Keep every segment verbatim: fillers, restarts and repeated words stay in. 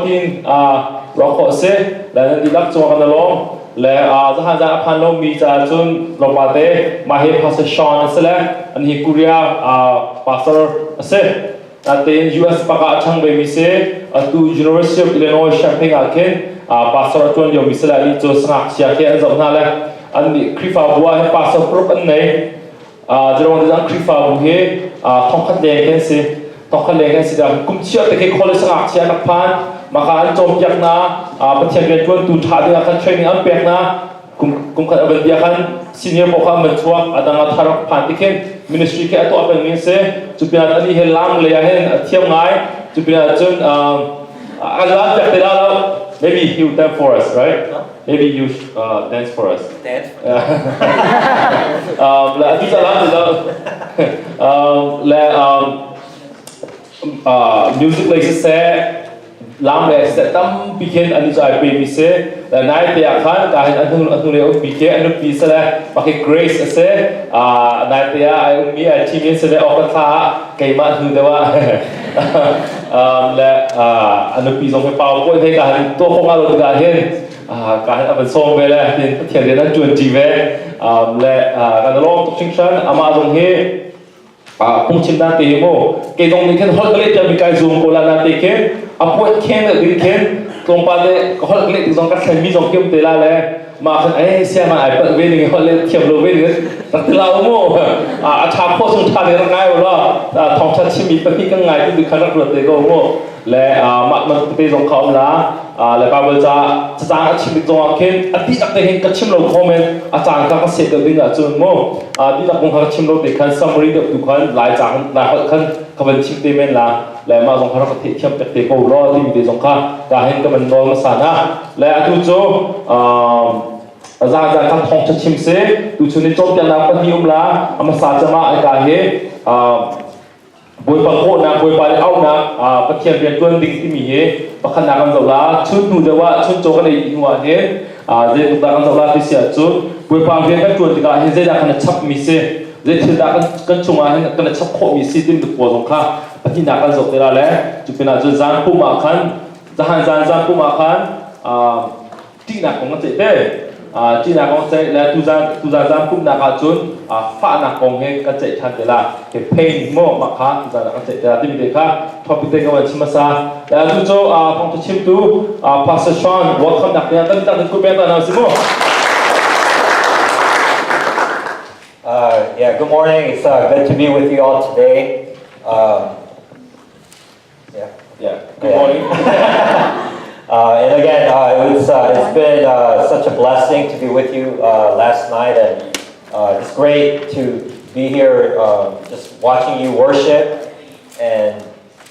Tin, ah, ruak khawh si, le nan dihlak cungah kan lawm. Le, ah, zahan zan a phan lo mi caah cun tlawmpate, mah hi Pastor Sean a si le, an hi Korea, ah, pastor a si. Natein U S bak ah a ṭhang vemi si, atu University of Illinois Champaign ah khin, ah, pastor a ṭuan liomi si le, anih cu sangakchia khi an zoh hna le, annih Khrihfabu ah hin pastor paruk an nei. Ah, Jerome Dizan Khrihfabu hi, ah, thongkhat leng kan si. Thongkhat leng kan si dah kum chia te khi college sangakchia nak phan, mah kha an cawnpiak hna, ah, Pathian rianṭuantu ṭha dingah khan training an pek hna, kum, kum khat a van bia khan senior paoh kha an van chuak, a dang a thar phan ti khin ministry khi a tuah peng mi an si. Cu pinah cun anih hi lam lei ah hin a thiam ngai. Cu pinah cun, ah, an lam piak te dah lo. Maybe you dance for us, right? Maybe you, uh, dance for us. Dance. Yeah. Um, le, atu caah lam ti lo. Um, le, um, uh, music lei siseh, lam lei siseh, tampi khin an i cu aa pemi si. Le, naite ah khan, ka hin a hnu, a hnu le umpi khi, a nupi si le, mah khi Grace a si. Uh, naite ah aa ummi, aa ṭhimi si le, awka thla ah, keimah hnu deuh ah. Um, le, uh, a nupi zong hi PowerPoint he ka hin tuah khawh lo tikah hin, Ah, ka hin a van sawm ve le, tin Pathian rian an ṭuan ṭi ve. Um, le, ah, kan lawm tuk hringhran, amah zong hi, ah, phungchimnak te hi mu. Kei zong nih khin holh ka leh tiah mi kai zuam ko la, nain te khin a puat kheng ding khin tlawmpal te ka holh ka leh tik zong ka thlen mi zong ki um te la le. Mah khan, "Eh, siangah aa palh ve ning, holh le thiam lo ve ning," rak ti la u mu. Ah, a ṭha khawh chung ṭha ning rak ngai u law, ah, thawngṭha chimmi pahnih kan ngai ti khan rak ruat te ko u mu. Le, ah, mah, mah te zong kha um la, ah, le Bible ca, cacang a chim zong ah khin, a dihlak te hin ka chim lo kho men, a cang kha ka seh deuh ding ah cun mu. Ah, dihlak kong kha ka chim lo te khan summary deuh tu khan, Lai cang, Lai holh khan ka van chim te men la, le mah zong kha rak ka theih thiam pek te ko law, timi te zong kha, ka hin ka van nawl hmasa hna. Le atu cu, ah, a zan zan kha thawngṭha chim si, tu chun in cawnpiaknak pahnih um la, a hmasa cemah a ka hi, ah, Bawipa kawhnak, Bawipa nih auhnak, aa, Pathian rianṭuan ding timi hi pakhatnak kan zoh la, chun hnu deuh ah, chun caw kan ei hnu ah hin, aa, zeitluk dah kan zoh la ti si ahcun, Bawipa rian kan ṭuan tikah hin zeidah kan i chapmi si, zei thil dah kan, kan chungah hin kan i chap khawhmi si, timi te pawl zong kha pahnihnak kan zoh te la le, cu pinah cun zan pum ah khan, zahan zan, zan pum ah khan, aa, ṭihnak kong kan ceih te. Aa, ṭihnak kong kan ceih le tuzan, tuzan zan pumhnak ah cun, aa, fahnak kong he kan ceih ṭhan te la, he pain maw, mah kha tuzan ah kan ceih te la, timi te kha topic te kan van chim hmasa. Le atu cu, aa, thawngṭha chimtu, aa, Pastor Sean, welcome nak tiang kan tak kan kut pek ta hna si maw? Uh, yeah, good morning. It's, uh, good to be with you all today. Um, Yeah. Yeah. Good morning. Uh, and again, uh, it was, uh, it's been, uh, such a blessing to be with you, uh, last night, and, uh, it's great to be here, um, just watching you worship and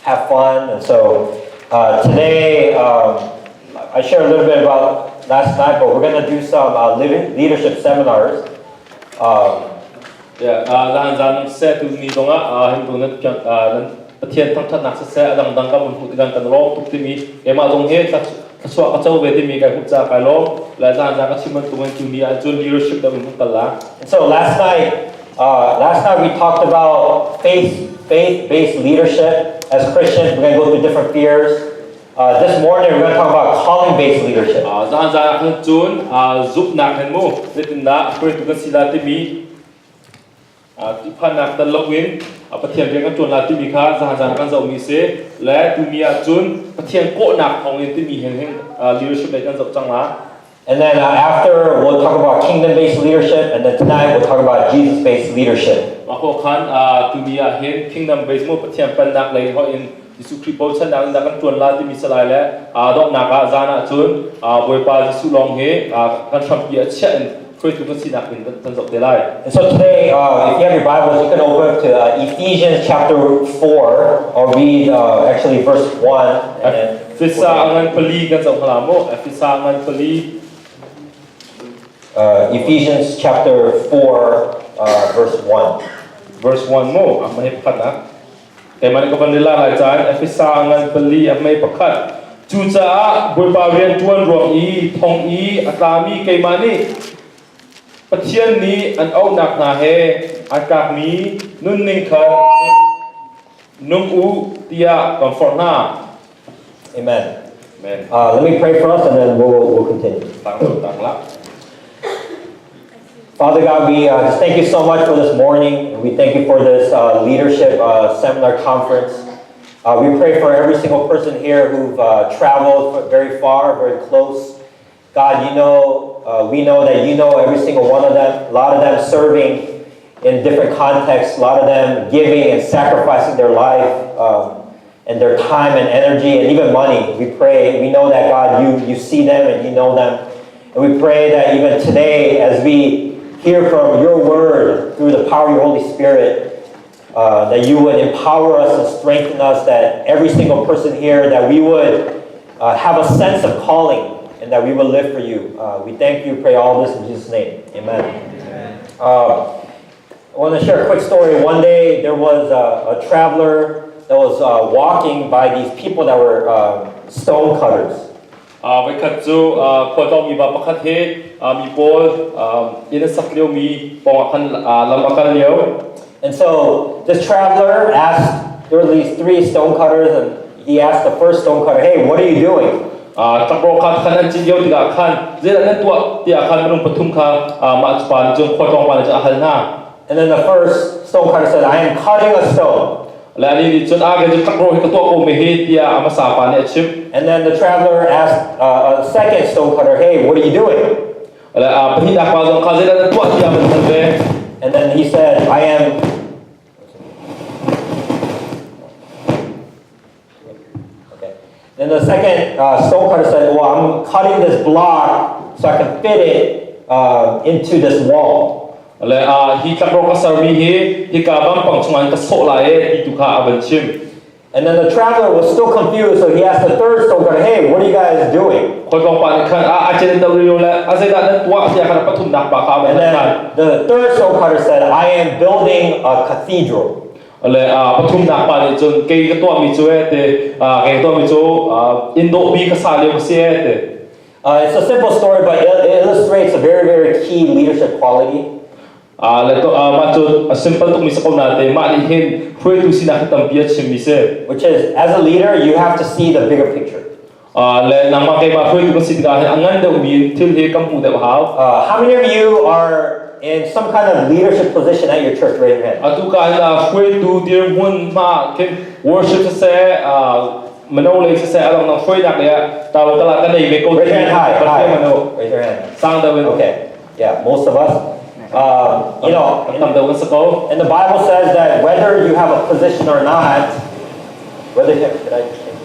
have fun. And so, uh, today, um, I shared a little bit about last night, but we're gonna do some, uh, living leadership seminars. Um, Yeah, ah, zan zan seh tu ni zongah, ah, hin tu nan piang, ah, nan Pathian thangṭhatnak siseh, a dangdang kan hmuh tikah kan lawm tuk timi, keimah zong he thluachuah ka co ve timi kan hmuh caah kan lawm. Le zan zan ka chim bantuk in tu ni ah cun leadership deuh in kan kal lai. And so last night, uh, last night we talked about faith, faith-based leadership. As Christians, we're gonna go through different fears. Uh, this morning, we're gonna talk about calling-based leadership. Ah, zan zan ah khan cun, ah, zumhnak hin mu, zeitindah Khrih tu kan si lai timi, aa, ṭihphannak tel loin, aa, Pathian rian kan ṭuan lai timi kha zan zan kan zohmi si. Le tumi ah cun Pathian kawhnak thawngin timi hin, hin, aa, leadership lei kan zoh cang lai. And then, uh, after, we'll talk about kingdom-based leadership, and then tonight we'll talk about Jesus-based leadership. Mah khan, aa, tumi ah hin kingdom-based mu Pathian pennak lei hawh in Jesuh Khrih bochannak in dah kan ṭuan lai timi si lai le, aa, donghnak ah zan ah cun, aa, Bawipa Jesuh lawng hi, aa, kan hrampi a chiah in Khrih tu kan sinak in kan, kan zoh te lai. And so today, uh, if you have your Bibles, you can open to, uh, Ephesians chapter four. I'll read, uh, actually verse one. And then Efesa a ngan pali kan zoh hna lai mu. Efesa a ngan pali. Uh, Ephesians chapter four, uh, verse one. Verse one mu, a hmai pakhatnak. Keimah nih ka van rel lai caah Efesa a ngan pali a hmai pakhat. Cucaah Bawipa rianṭuan ruang i thong i a tlami keimah nih Pathian nih an auhnak hna he aa tlakmi nunning kha nung u tiah kan forh hna. Amen. Amen. Uh, let me pray for us and then we'll, we'll continue. Tang, tang la. Father God, we uh, just thank you so much for this morning. We thank you for this uh, leadership uh, seminar conference. Uh, we pray for every single person here who've uh, traveled very far, very close. God, you know, uh, we know that you know every single one of them. A lot of them serving in different contexts, a lot of them giving and sacrificing their life um, and their time and energy and even money. We pray, we know that God, you, you see them and you know them. And we pray that even today, as we hear from your word through the power of your Holy Spirit, uh, that you would empower us and strengthen us, that every single person here, that we would uh, have a sense of calling and that we will live for you. Uh, we thank you, pray all this in Jesus' name. Amen. Uh, I want to share a quick story. One day there was a, a traveler that was uh, walking by these people that were uh, stone cutters. Aa, voi khat cu, aa, khualtlawng mi pa pakhat hi, aa, mi pawl, aa, inn a sak lio mi pawngah khan, aa, lam a kal lio. And so this traveler asked, there were these three stone cutters, and he asked the first stone cutter, "Hey, what are you doing?" Aa, tlakrawh khat khan an cit lio tikah khan, "Zeidah nan tuah?" tiah khan minung pathum kha, aa, mah cu pa nih cun khualtlawng pa nih cun a hal hna. And then the first stone cutter said, "I am cutting a stone." Le ani nih cun, "A, kei cu tlakrawh hi ka tuah ko mi hi," tiah a hmasa pa nih a chim. And then the traveler asked uh, a second stone cutter, "Hey, what are you doing?" Le, aa, pahnihnak pa zong kha, "Zeidah na tuah?" tiah a van hal ve. And then he said, "I am." Okay. Then the second uh, stone cutter said, "Well, I'm cutting this block so I can fit it uh, into this wall." Le, aa, "Hi tlakrawh ka ser mi hi, hi ka vampang chungah ka sawh lai e," ti tu kha a van chim. And then the traveler was still confused, so he asked the third stone cutter, "Hey, what are you guys doing?" Khualtlawng pa nih khan, "A, a cen do rih lo le, a zeidah nan tuah?" tiah khan a pathumnak pa kha a van And hal hna. Then the third stone cutter said, "I am building a cathedral." Le, aa, pathumnak pa nih cun, "Kei ka tuahmi cu e," ti, aa, "kei ka tuahmi cu, aa, inn dawhpi ka sa lio ka si e," ti. Uh, it's a simple story, but it illustrates a very, very key leadership quality. Aa, le to, aa, mah cu a simple tukmi si ko nain mah nih hin hruaitu sinak hi tampi a chimmi si. Which is, as a leader, you have to see the bigger picture. Aa, le nangmah keimah hruaitu kan si tikah hin a ngan deuhmi thil hi kan hmuh deuh a hau. Uh, how many of you are in some kind of leadership position at your church? Raise your hand. Atu ka hin, aa, hruaitu dirhmun hmah khin worship siseh, aa, mano lei siseh, a dang nang hruainak le tau kala ka nei ve ko. Raise your hand high, high. Mano. Raise your hand. Sang deuh in. Okay. Yeah, most of us. Um, you know, in, and the Bible says that whether you have a position or not, whether you have, should I just change?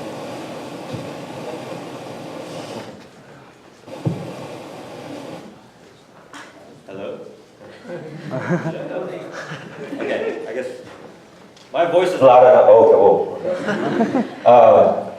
Hello? Okay, I guess my voice is loud enough. Oh, okay, whoa. Uh,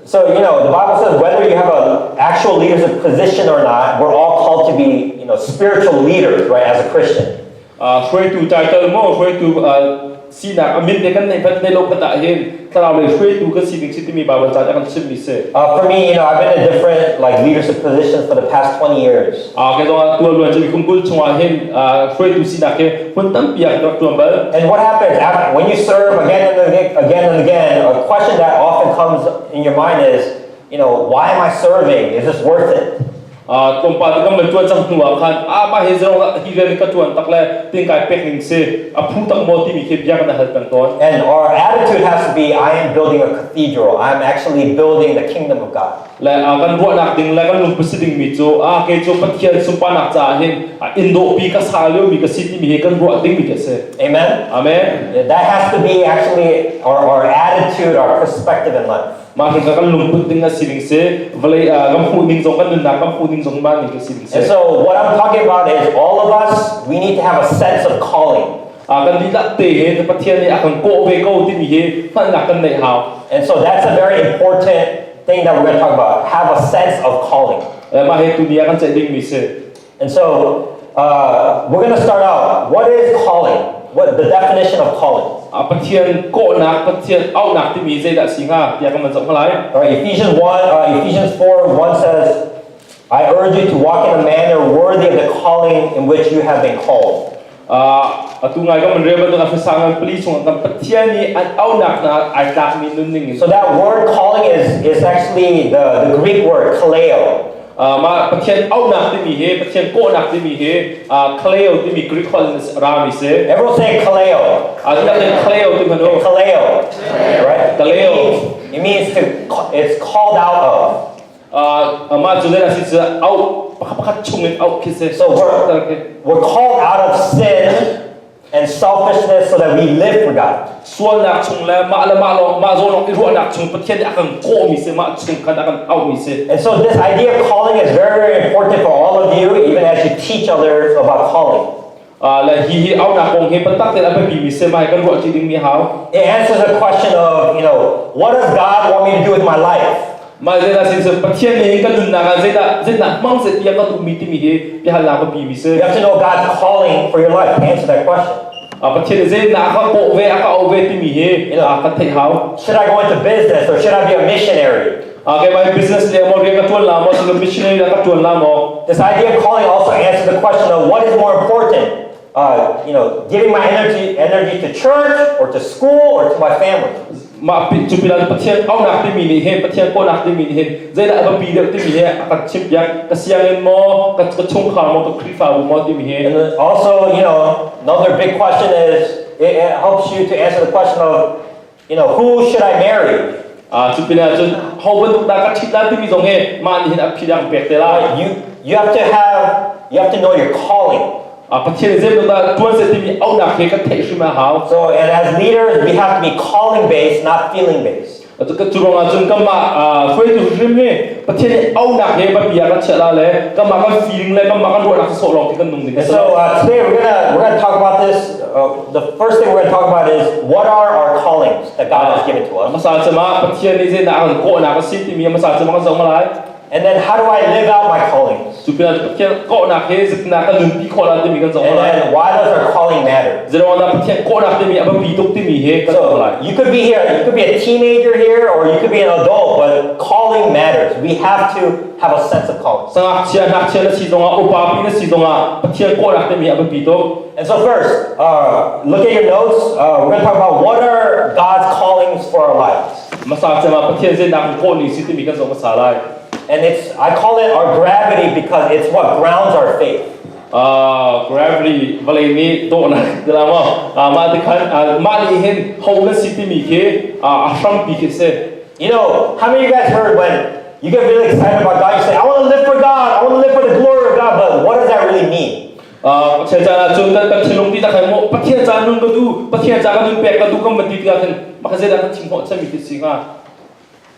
so, you know, the Bible says whether you have an actual leadership position or not, we're all called to be, you know, spiritual leaders, right, as a Christian. Aa, hruaitu title maw, hruaitu, aa, sinak a min te kan neih phat, neih lo phat ah hin thlarau lei hruaitu kan si ding si timi Baibal ca a kan chimmi si. Uh, for me, you know, I've been in different, like, leadership positions for the past twenty years. Aa, kei zong ah tua luan cumi kum kul chungah hin, aa, hruaitu sinak hi hmun tampi ah kan rak ṭuan bal. And what happens after, when you serve again and again, again and again, a question that often comes in your mind is, you know, "Why am I serving? Is this worth it?" Aa, tlawmpal kan van ṭuan cang hnu ah khan, "Ah, mah hi zong hi rian ka ṭuan tak le tingkai pek ning si, a phu tak maw?" timi khi bia kan hal peng tawn. And our attitude has to be, "I am building a cathedral. I'm actually building the kingdom of God." Le, aa, kan ruahnak ding le kan lungput si dingmi cu, aa, kei cu Pathian sunparnak caah hin, aa, inn dawhpi ka sa liomi ka si timi hi kan ruah dingmi khi a si. Amen? Amen. Yeah, that has to be actually our, our attitude, our perspective in life. Mah hi kha kan lungput ding a si ding si, vawlei, aa, kan hmuh ning zong, kan nunnak kan hmuh ning zong mah ning a si ding si. And so what I'm talking about is all of us, we need to have a sense of calling. Aa, kan dihlak te hi Pathian nih a kan kawh ve ko timi hi hngalhnak kan neih hau. And so that's a very important thing that we're going to talk about. Have a sense of calling. Eh, mah hi tuni a kan ceih dingmi si. And so uh, we're going to start out. What is calling? What the definition of calling? Aa, Pathian kawhnak, Pathian auhnak timi zeidah si hnga tiah kan van zoh hna lai. All right, Ephesians one, uh, Ephesians four one says, "I urge you to walk in a manner worthy of the calling in which you have been called." Aa, Atu ngai ka man rem atu a fesa ngan pali chung kan Pathian ni an au nak na ai tak mi nun ning. So that word calling is, is actually the, the Greek word, kaleo. Ah, ma Pathian au nak ti mi he, Pathian ko nak ti mi he, ah, kaleo ti mi Greek hol ra mi se. Everyone say kaleo. Ah, ti nak kaleo ti mano. Kaleo. Right? Kaleo. It means, it means to, it's called out of. Ah, ama tu na si sa au, pakha pakha chung in au kise. So we're, we're called out of sin and selfishness so that we live for God. Sual nak chung le, ma le ma lo, ma zo lo, i ruah nak chung, Pathian ni akan ko mi se, ma chung kan akan au mi se. And so this idea of calling is very, very important for all of you, even as you teach others about calling. Ah, le hi hi au nak kong he, patak te la pa pi mi se, ma kan ruah ti ding mi hau. It answers the question of, you know, what does God want me to do with my life? Ma zena sin se Pathian ni kan nun na kan zena, zena mang se tiang ka tu mi ti mi he, pi hal la pa pi mi se. You have to know God's calling for your life to answer that question. Ah, Pathian ni zena ka ko ve, ka au ve ti mi he, you know, ka thei hau. Should I go into business or should I be a missionary? Ah, ke mai business le mo, ke ka tuan la mo, si missionary la ka tuan la mo. This idea of calling also answers the question of what is more important. Uh, you know, giving my energy, energy to church or to school or to my family. Ma pi, chu pi la Pathian au nak ti mi ni he, Pathian ko nak ti mi ni he. Zena ka pi deuh ti mi he, ka chim piak, ka siang in mo, ka, ka chung kha mo, ka Khrihfa bu mo ti mi he. And then also, you know, another big question is, it, it helps you to answer the question of, you know, who should I marry? Ah, chu pi na chun, ho ban duk da ka thit la ti mi zong he, ma ni hin a phi dang pek te la. You, you have to have, you have to know your calling. Ah, Pathian zem duk da tuan se ti mi au nak he ka thei shim a hau. So, and as leaders, we have to be calling based, not feeling based. Ah, chu ka chu rong a chun ka ma, ah, fue tu shim he, Pathian ni au nak he, pa pi a ka chia la le, ka ma ka feeling le, ka ma ka ruah nak so long ti ka nung ni ka. And so, uh, today we're gonna, we're gonna talk about this. Uh, the first thing we're gonna talk about is what are our callings that God has given to us. Masa chama Pathian ni zena ang ko na ka si ti mi masa chama ka zong lai. And then how do I live out my callings? Chu pi na Pathian ko na he zena ka nun pi ko la ti mi ka zong lai. And then why does our calling matter? Zero na Pathian ko na ti mi a pa pi tuk ti mi he ka zong lai. So you could be here, you could be a teenager here, or you could be an adult, but calling matters. We have to have a sense of calling. Sangak chia, nak chia na si zong a, upa pi na si zong a, Pathian ko na ti mi a pa pi tuk. And so first, uh, look at your notes. Uh, we're gonna talk about what are God's callings for our lives. Masa chama Pathian zena ko ni si ti mi ka zong masa lai. And it's, I call it our gravity because it's what grounds our faith. Ah, gravity, vale ni to na, de la mo. Ah, ma ti kan, ah, ma ni hin, ho na si ti mi ke, ah, a sham pi ke se. You know, how many of you guys heard when you get really excited about God, you say, "I wanna live for God, I wanna live for the glory of God," but what does that really mean? Ah, Pathian cha na chun kan, kan thilung ti ta kan mo, Pathian cha nun ka du, Pathian cha ka nun pek ka du kan ma ti ti ka kan, ma ka zena kan thim ho cha mi ti si nga.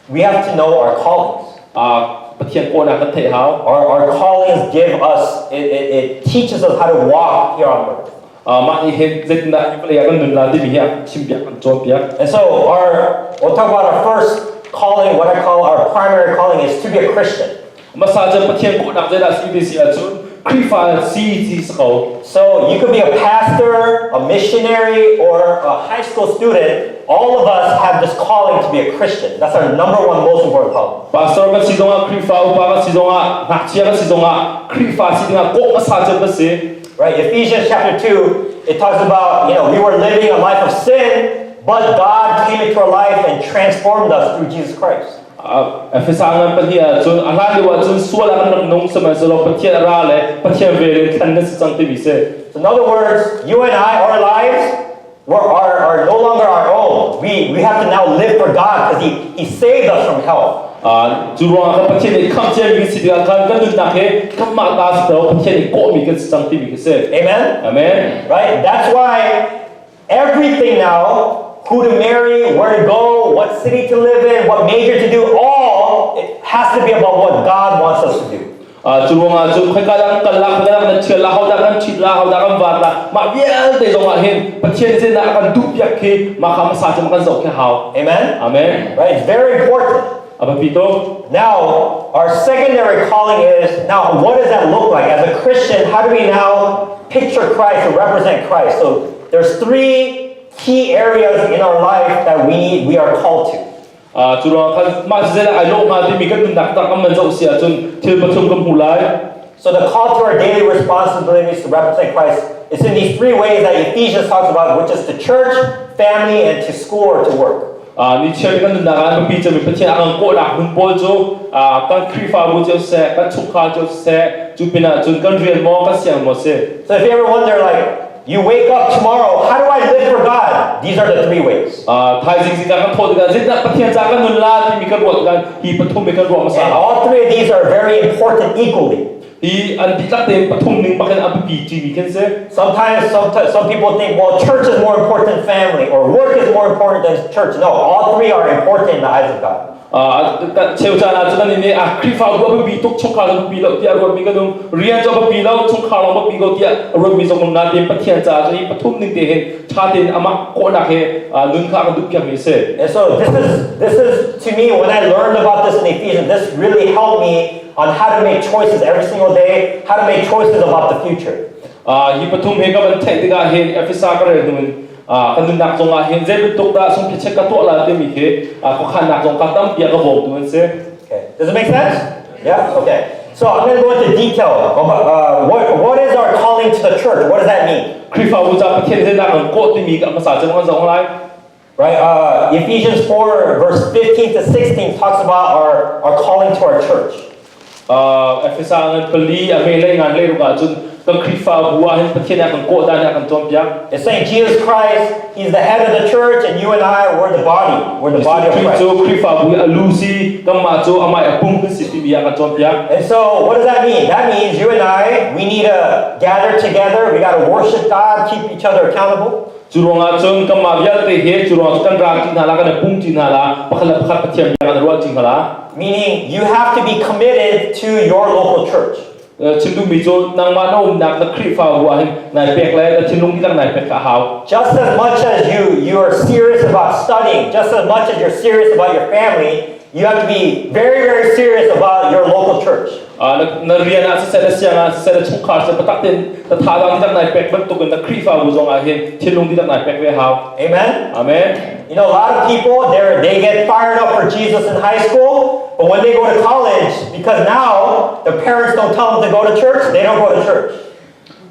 We have to know our callings. Ah, Pathian ko na kan thei hau. Our, our callings give us, it, it, it teaches us how to walk here on earth. Ah, ma ni hin zet na i pale kan nun la ti mi hia, chim piak kan chom piak. And so our, we'll talk about our first calling, what I call our primary calling is to be a Christian. Masa cha Pathian ko na zet a si ti si a chun, Khrihfa si ti sa ko. So you could be a pastor, a missionary, or a high school student. All of us have this calling to be a Christian. That's our number one most important calling. Pastor ka si zong a, Khrihfa upa ka si zong a, nak chia ka si zong a, Khrihfa si ding a ko masa cha ka si. Right? Ephesians chapter two, it talks about, you know, we were living a life of sin, but God came into our life and transformed us through Jesus Christ. Ah, Efesa ngan pahnih ah chun, a hlan deuh ah chun sual a kan rak nung sihmanhsehlaw Pathian a ra le Pathian velin thlen na si cang timi si. So in other words, you and I, our lives were, are, are no longer our own. We, we have to now live for God because he, he saved us from hell. Ah, cu ruangah khan Pathian nih khamh ciami kan si tikah khan kan nunnak hi kanmah ta si lo, Pathian nih kawhmi kan si cang timi kan si. Amen? Amen. Right? That's why everything now, who to marry, where to go, what city to live in, what major to do, all it has to be about what God wants us to do. Ah, cu ruangah cun khoika dah kan kal lai, khoika dah kan thial lai, hodah kan ṭhit lai, hodah kan var lai, mah vialte zongah hin Pathian nih zeidah a kan duhpiak khi mah kha hmasa cun kan zoh khi a hau. Amen? Amen. Right? It's very important. A biapi tuk. Now, our secondary calling is, now, what does that look like? As a Christian, how do we now picture Christ or represent Christ? So there's three key areas in our life that we need, we are called to. Ah, cu ruangah khan mah zeidah aa lawh hnga timi kan nunnak tak kan man zoh si ahcun thil pathum kan hmuh lai. So the call to our daily responsibilities to represent Christ It's in these three ways that Ephesians talks about, which is to church, family, and to school or to work. Ah, nihin kan nunnak ah biapi cem Pathian a kan kawhnak hmun pawl cu, ah, kan Khrihfabu cu a si, kan chungkhar cu a si, cu pinah cun kan rian maw, kan siang maw a si. So if you ever wonder, like, you wake up tomorrow, how do I live for God? These are the three ways. Ah, thaizing zing kan thawh tikah, zeidah Pathian ca kan nun lai timi kan ruah tikah, hi pathum hi kan ruah hmasa. And all three of these are very important equally. Hi an dihlak tein pathum ning pakin a biapi timi kan si. Sometimes, sometimes some people think, well, church is more important than family, or work is more important than church. No, all three are important in the eyes of God. Ah, ka cheu caan ah cu kan in i, ah, Khrihfabu a biapi tuk, chungkhar a biapi lo tiah a ruatmi kan um, rian cu a biapi lo, chungkhar lawng a biapi ko tiah a ruatmi zong um nain Pathian caah cun hi pathum ning te hin ṭha tein amah kawhnak he, ah, nun kha a kan duhpiakmi a si. And so this is, this is to me, when I learned about this in Ephesians, this really helped me on how to make choices every single day, how to make choices about the future. Ah, hi pathum hi ka van theih tikah hin Efesa ka rel hnu in, ah, ka nunnak zongah hin zei bantuk dah sungpi check ka tuah lai timi khi, ah, khuakhannak zong ka tampi a ka bawmtu an si. Okay. Does it make sense? Yeah? Okay. So I'm going to go into detail about, uh, what, what is our calling to the church? What does that mean? Khrihfabu ca Pathian zeidah kan kawh timi ka hmasa cem kan zoh lai. Right? Uh, Ephesians four, verse fifteen to sixteen talks about our, our calling to our church. Ah, Efesa ngan pali a hme le ngan le ruk ah cun kan Khrihfabu ah hin Pathian nih a kan kawh dan nih a kan cawnpiak. It's saying Jesus Christ, He's the head of the church, and you and I, we're the body. We're the body of Jesuh Khrih Christ. Cu Khrihfabu hi a lu si, kanmah cu amah hi a pum kan si timi a kan cawnpiak. And so, what does that mean? That means you and I, we need to gather together. We got to worship God, keep each other accountable. Cu ruangah cun kanmah vialte hi, cu ruangah cun kan ral ṭi hna la, kan pum ṭi hna la, pakhat le pakhat Pathian bia kan ruah ṭi hna la. Meaning, you have to be committed to your local church. Eh, chim duhmi cu nangmah na umnak na Khrihfabu ah hin nai pek le na thinlung dihlak nai pek kha a hau. Just as much as you, you are serious about studying, just as much as you're serious about your family, you have to be very, very serious about your local church. Ah, na, na rian ah siseh, na siang ah siseh, na chungkhar siseh, biatak tein na thazaang dihlak nai pek bantukin na Khrihfabu zongah hin thinlung dihlak nai pek ve a hau. Amen? Amen. You know, a lot of people, they're, they get fired up for Jesus in high school, but when they go to college, because now the parents don't tell them to go to church, they don't go to church.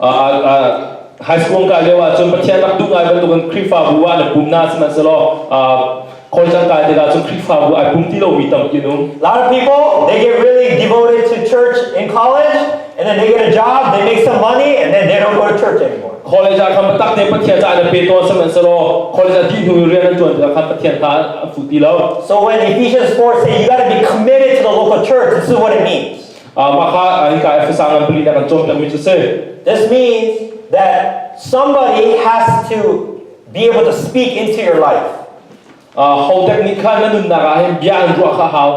Ah, ah, ah, high school an kai lio ahcun Pathian rak duh ngai bantukin Khrihfabu ah na pum hna sihmanhsehlaw, ah, college an kai tikah cun Khrihfabu aa pum ti lomi tampi an um. A lot of people, they get really devoted to church in college, and then they get a job, they make some money, and then they don't go to church anymore. College ah khan biatak tein Pathian caah an pe tawn sihmanhsehlaw, college a dih hnu rian an ṭuan tikah khan Pathian kha an fuh ti lo. So when Ephesians four say you got to be committed to the local church, this is what it means. Ah, mah kha, ah, hika Efesa ngan pali nih a kan cawnpiakmi cu si. This means that somebody has to be able to speak into your life. Ah, hotek nih khan na nunnak ah hin bia an ruah kha a hau.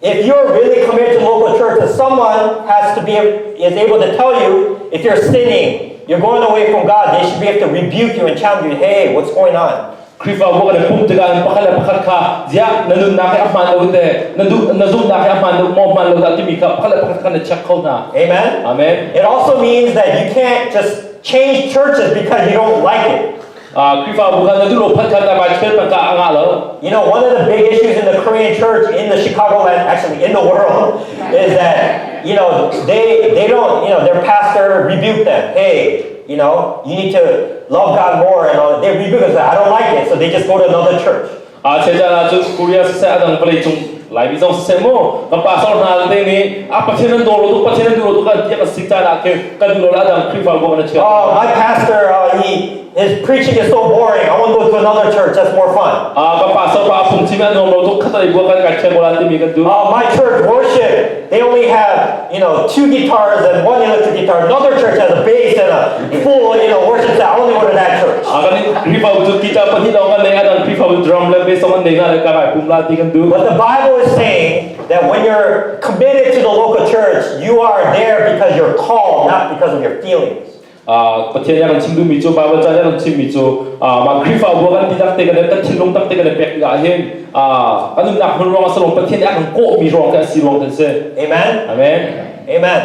If you're really committed to local church, then someone has to be, is able to tell you if you're sinning, you're going away from God, they should be able to rebuke you and challenge you. Hey, what's going on? Khrihfabu kan i pum tikah hin pakhat le pakhat kha, ziah na nunnak hi a hmaan lo hi te, na duh, na zumhnak hi a hmaan lo, maw hmaan lo dah timi kha pakhat le pakhat kha na check kho hna. Amen? Amen. It also means that you can't just change churches because you don't like it. Ah, Khrihfabu kha na duh lo phan kha na vai chel phan kha a ngah lo. You know, one of the big issues in the Korean church in the Chicagoland, actually in the world, is that, you know, they, they don't, you know, their pastor rebuked them. Hey, you know, you need to love God more and all. They rebuke us. I don't like it, so they just go to another church. Ah, cheu caan ah cun Korea siseh, a dang vawlei cung Laimi zong siseh mu, kan pastor hna te nih, ah, Pathian nan dawt lo tuk, Pathian nan duh lo tuk, kan tiah kan sik caan ah khin kan duh lo le a dang Khrihfabu kan i chiah. Oh, my pastor, uh, he, his preaching is so boring. I want to go to another church. That's more fun. Ah, kan pastor pa a phungchim a nuam lo tuk, khatlei bua kan, kan chiah ko lai timi kan duh. Uh, my church worship, they only have, you know, two guitars and one electric guitar. Another church has a bass and a full, you know, worship set. I only go to that church. Ah, kan Khrihfabu cu guitar pahnih lawng kan nei, a dang Khrihfabu drum le bass zong kan nei hna le, ka vai pum lai ti kan duh. But the Bible is saying that when you're committed to the local church, you are there because you're called, not because of your feelings. Ah, Pathian nih a kan chim duhmi cu, Bible ca nih a kan chimmi cu, ah, mah Khrihfabu kan dihlak te kan, kan thinlung tak te kan pek tikah hin, ah, kan nunnak hmun ruang a si lo, Pathian nih a kan kawhmi ruang te a si ruang kan si. Amen? Amen. Amen.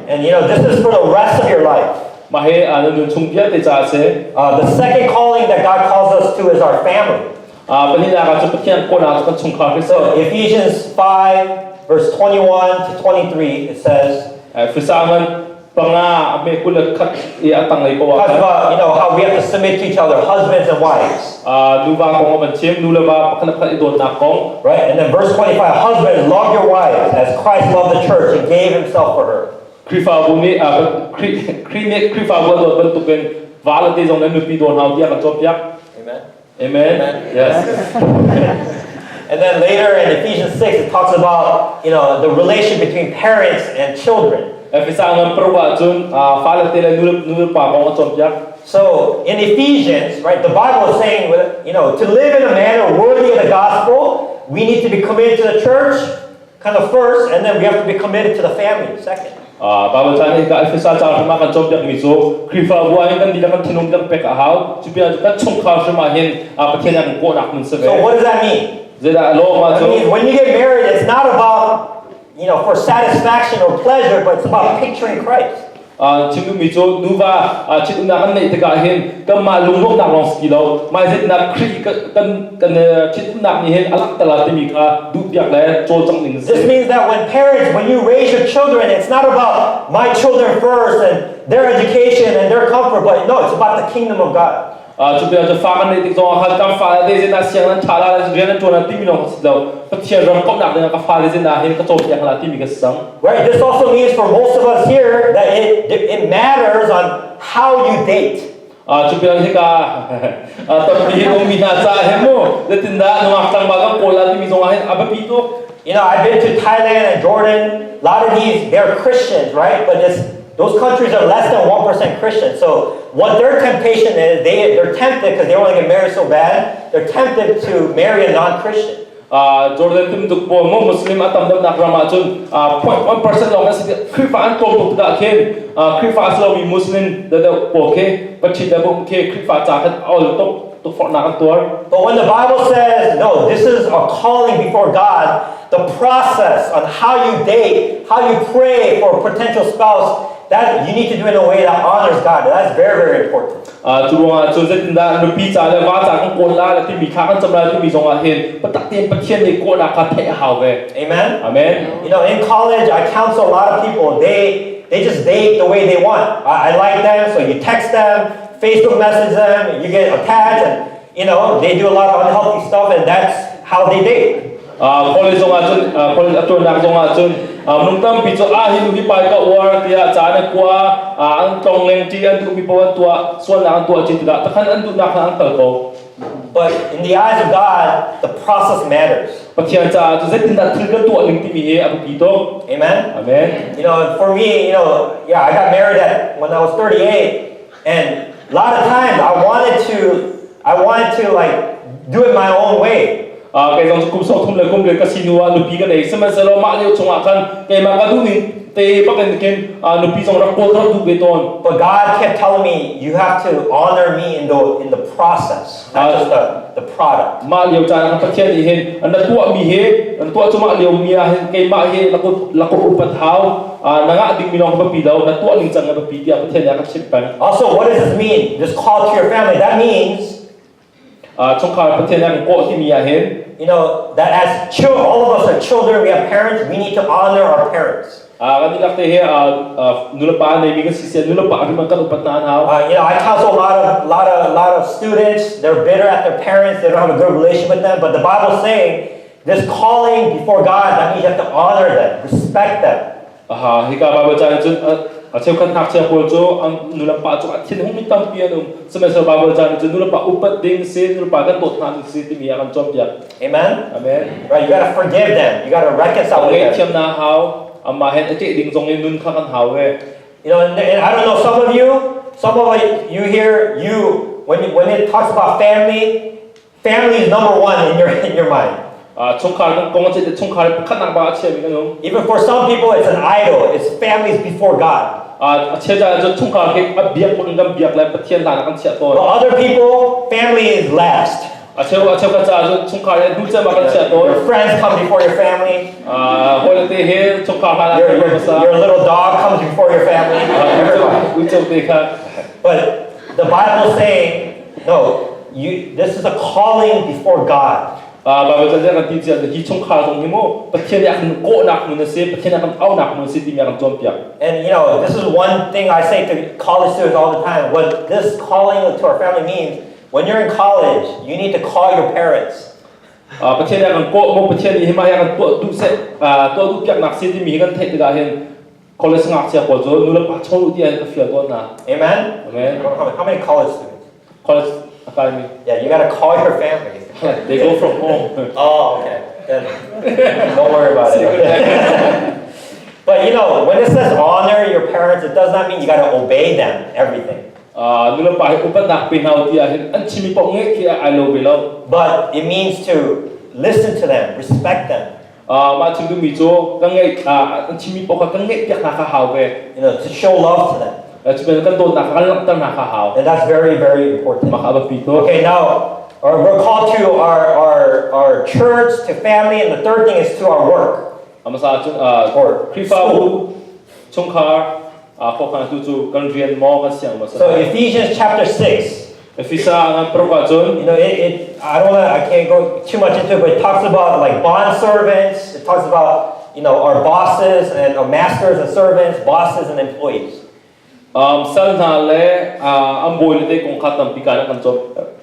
And you know, this is for the rest of your life. Mah hi, ah, na nun chung vialte caah a si. Uh, the second calling that God calls us to is our family. Ah, pahnihnak ah cun Pathian kawhnak cu kan chungkhar khi si. So Ephesians five, verse twenty-one to twenty-three, it says, Efesa ngan panga a mekul le khat i a tang lei ko a talks khan. About, you know, how we have to submit to each other, husbands and wives. Ah, nuva kong a man chim, nu le va pakhat le pakhat i dawnnak kong. Right? And then verse twenty-five, husbands, love your wives as Christ loved the church and gave himself for her. Khrihfabu nih, ah, Khrih, Khrih nih Khrihfabu a dawn bantukin va le te zong le nupi dawn hau tiah kan cawnpiak. Amen. Amen. Amen. Yes. And then later in Ephesians six, it talks about, you know, the relation between parents and children. Efesa ngan paruk ah cun, ah, fale te le nu le, nu le pa kong a cawnpiak. So in Ephesians, right, the Bible is saying, you know, to live in a manner worthy of the gospel, we need to be committed to the church, kind of first, and then we have to be committed to the family, second. Ah, Bible ca nih ka Efesa ca hrim ah kan cawnpiakmi cu Khrihfabu ah hin kan dihlak kan thinlung kan pek a hau. Cupi ah cu kan chungkhar hrim ah hin, ah, Pathian ah kan kawhnak hmun si ve. So what does that mean? Zeidah a lawm ah I cu? Mean, when you get married, it's not about, you know, for satisfaction or pleasure, but it's about picturing Christ. Ah, chim duhmi cu nuva, ah, chit umnak kan neih tikah hin kanmah lunglawmhnak lawng si ti lo. Mah zeitindah Khrih kan, kan, kan, eh, chit umnak nih hin a langhter lai timi kha duhpiak le cawlcangh ding a si. This means that when parents, when you raise your children, it's not about my children first and their education and their comfort, but no, it's about the kingdom of God. Ah, cuti ah cu fa kan neih tik zongah khan kan fale te zin ah siang nan ṭha lai, rian nan ṭuan lai timi lawng a si lo. Pathian ram komhnak dingah ka fale zin ah hin ka cawnpiak hna lai timi ka si cang. Right? This also means for most of us here that it, it matters on how you date. Ah, cuti ah hika, ah, tampi hin ummi hna caah hin mu, zeitindah nungak tlangval kan kawl lai timi zongah hin a biapi tuk. You know, I've been to Thailand and Jordan. A lot of these, they're Christians, right? But it's, those countries are less than one percent Christian. So what their temptation is, they, they're tempted because they want to get married so bad. They're tempted to marry a non-Christian. Ah, Jordan timtuk pawl maw Muslim a tam deuhnak ram ahcun, ah, point one percent lawng an si, Khrihfa an tlawm tuk tikah khin, ah, Khrihfa a si lomi Muslim deuhdeuh pawl khi, Pathian deuh khi Khrihfa ca khat a ol tuk. Tukforhnak an tuar. But when the Bible says, no, this is a calling before God, the process on how you date, how you pray for a potential spouse, that you need to do in a way that honors God. That's very, very important. Ah, cu ruangah cun zeitindah nupi ca le va ca kan kawl lai le timi kha kan cam lai timi zongah hin, patak tein Pathian nih kawhnak kha theih a hau ve. Amen? Amen. You know, in college, I counsel a lot of people. They, they just date the way they want. I, I like them, so you text them, Facebook message them, you get attached, and, you know, they do a lot of unhealthy stuff, and that's how they date. Ah, college zongah cun, ah, college a ṭuannak zongah cun, ah, minung tampi cu, ah, hi nu hi pai ka uar, tiah ca an kua, ah, an tlongleng ṭi, an duhmi paoh an tuah, sualnak an tuah, chin tikah takhan an duhnak kha an kal ko. But in the eyes of God, the process matters. Pathian caah cu zeitindah thil kan tuah ning timi hi a biapi tuk. Amen? Amen. You know, for me, you know, yeah, I got married at when I was thirty-eight, and a lot of times I wanted to, I wanted to like do it my own way. Ah, kei zong cu kum sawm thum le kum riat ka si hnu ah nupi ka nei. Sihmanhsehlaw mah lio chungah khan keimah ka duh ning te bakin khin, ah, nupi zong rak kawl rak duh ve tawn. But God kept telling me, you have to honor me in the, in the process, not just the, the product. Mah lio caan ah Pathian nih hin, na tuahmi hi, na tuah cu mah lio mi ah hin, keimah hi, na kut, na kut upat hau, ah, na ngah dingmi lawng biapi lo, na tuah ning cang biapi, tiah Pathian nih a ka chimh peng. Also, what does this mean? This call to your family. That means, ah, chungkhar Pathian nih a kan kawh timi ah hin, you know, that as chil-, all of us are children, we have parents, we need to honor our parents. Ah, kan dihlak te hi, ah, ah, nu le pa a neimi kan si seh, nu le pa hrim ah kan upat hna an hau. Uh, you know, I counsel a lot of, lot of, lot of students. They're bitter at their parents. They don't have a good relationship with them. But the Bible is saying, this calling before God, that means you have to honor them, respect them. Aha, hika Bible ca nih cun, ah, a cheukhat ngakchia pawl cu, an nu le pa cu a thinhungmi tampi an um. Sihmanhsehlaw Bible ca nih cun nu le pa upat ding si, nu le pa kan dawt hna ding si timi a kan cawnpiak. Amen? Amen. Right, you gotta forgive them. You gotta reconcile with them. Ngaithiam hna hau, amah hin a ṭeh ding zong in nun kha kan hau ve. You know, and, and I don't know, some of you, some of you here, you, when, when it talks about family, family is number one in your, in your mind. Ah, chungkhar kan kong a chim, chungkhar pakhatnak bang a chiami kan um. Even for some people, it's an idol. It's families before God. Ah, a cheu ca cu chungkhar khi a biak bangin kan biak le Pathian hlan ah kan chiah tawn. But other people, family is last. A cheu, a cheukhat ca cu chungkhar hi a hnu cem ah kan chiah tawn. Your friends come before your family. Ah, hawile te hi chungkhar hlan ah kan hmasa. Your, your little dog comes before your family. Ah, uico, uico te kha. But the Bible is saying, no, you, this is a calling before God. Ah, Bible ca kan ti ciang hi chungkhar zong hi maw, Pathian nih a kan kawhnak hmun a si, Pathian nih a kan auhnak hmun a si timi a kan cawnpiak. And you know, this is one thing I say to college students all the time. What this calling to our family means, when you're in college, you need to call your parents. Ah, Pathian nih a kan kawh maw, Pathian nih hi mah hi a kan tuah duh seh, ah, tuah duh piaknak si timi hi kan theih tikah hin college ngakchia pawl cu nu le pa chawnh uh tiah hin ka fial tawn hna. Amen? Amen. How many, how many college students? College a kai mi. Yeah, you gotta call your family. They go from home. Oh, okay. Then don't worry about it. But you know, when it says honor your parents, it does not mean you gotta obey them, everything. Ah, nu le pa hi upatnak pe hna u tiah hin an chimmi paoh ngeih khi a ai lo ve lo. But it means to listen to them, respect them. Ah, mah chim duhmi cu ka ngeih, ah, an chimmi paoh kha ka ngeih piak hna kha hau ve. You know, to show love to them. Ah, cu kan dawtnak kha kan langhter hna kha hau. And that's very, very important. Mah kha a biapi tu. Okay, now, uh, we're called to our, our, our church, to family, and the third thing is to our work. A hmasa cun, ah, Or Khrihfabu, school. Chungkhar, ah, khuakhan tu cu kan rian maw, kan siang maw? So Ephesians chapter six. Efesa ngan paruk ah cun. You know, it, it, I don't wanna, I can't go too much into it, but it talks about, like, bond servants. It talks about, you know, our bosses and our masters and servants, bosses and employees. Um, sal hna le, ah, an bawi le te kong kha tampi kan kan cawm.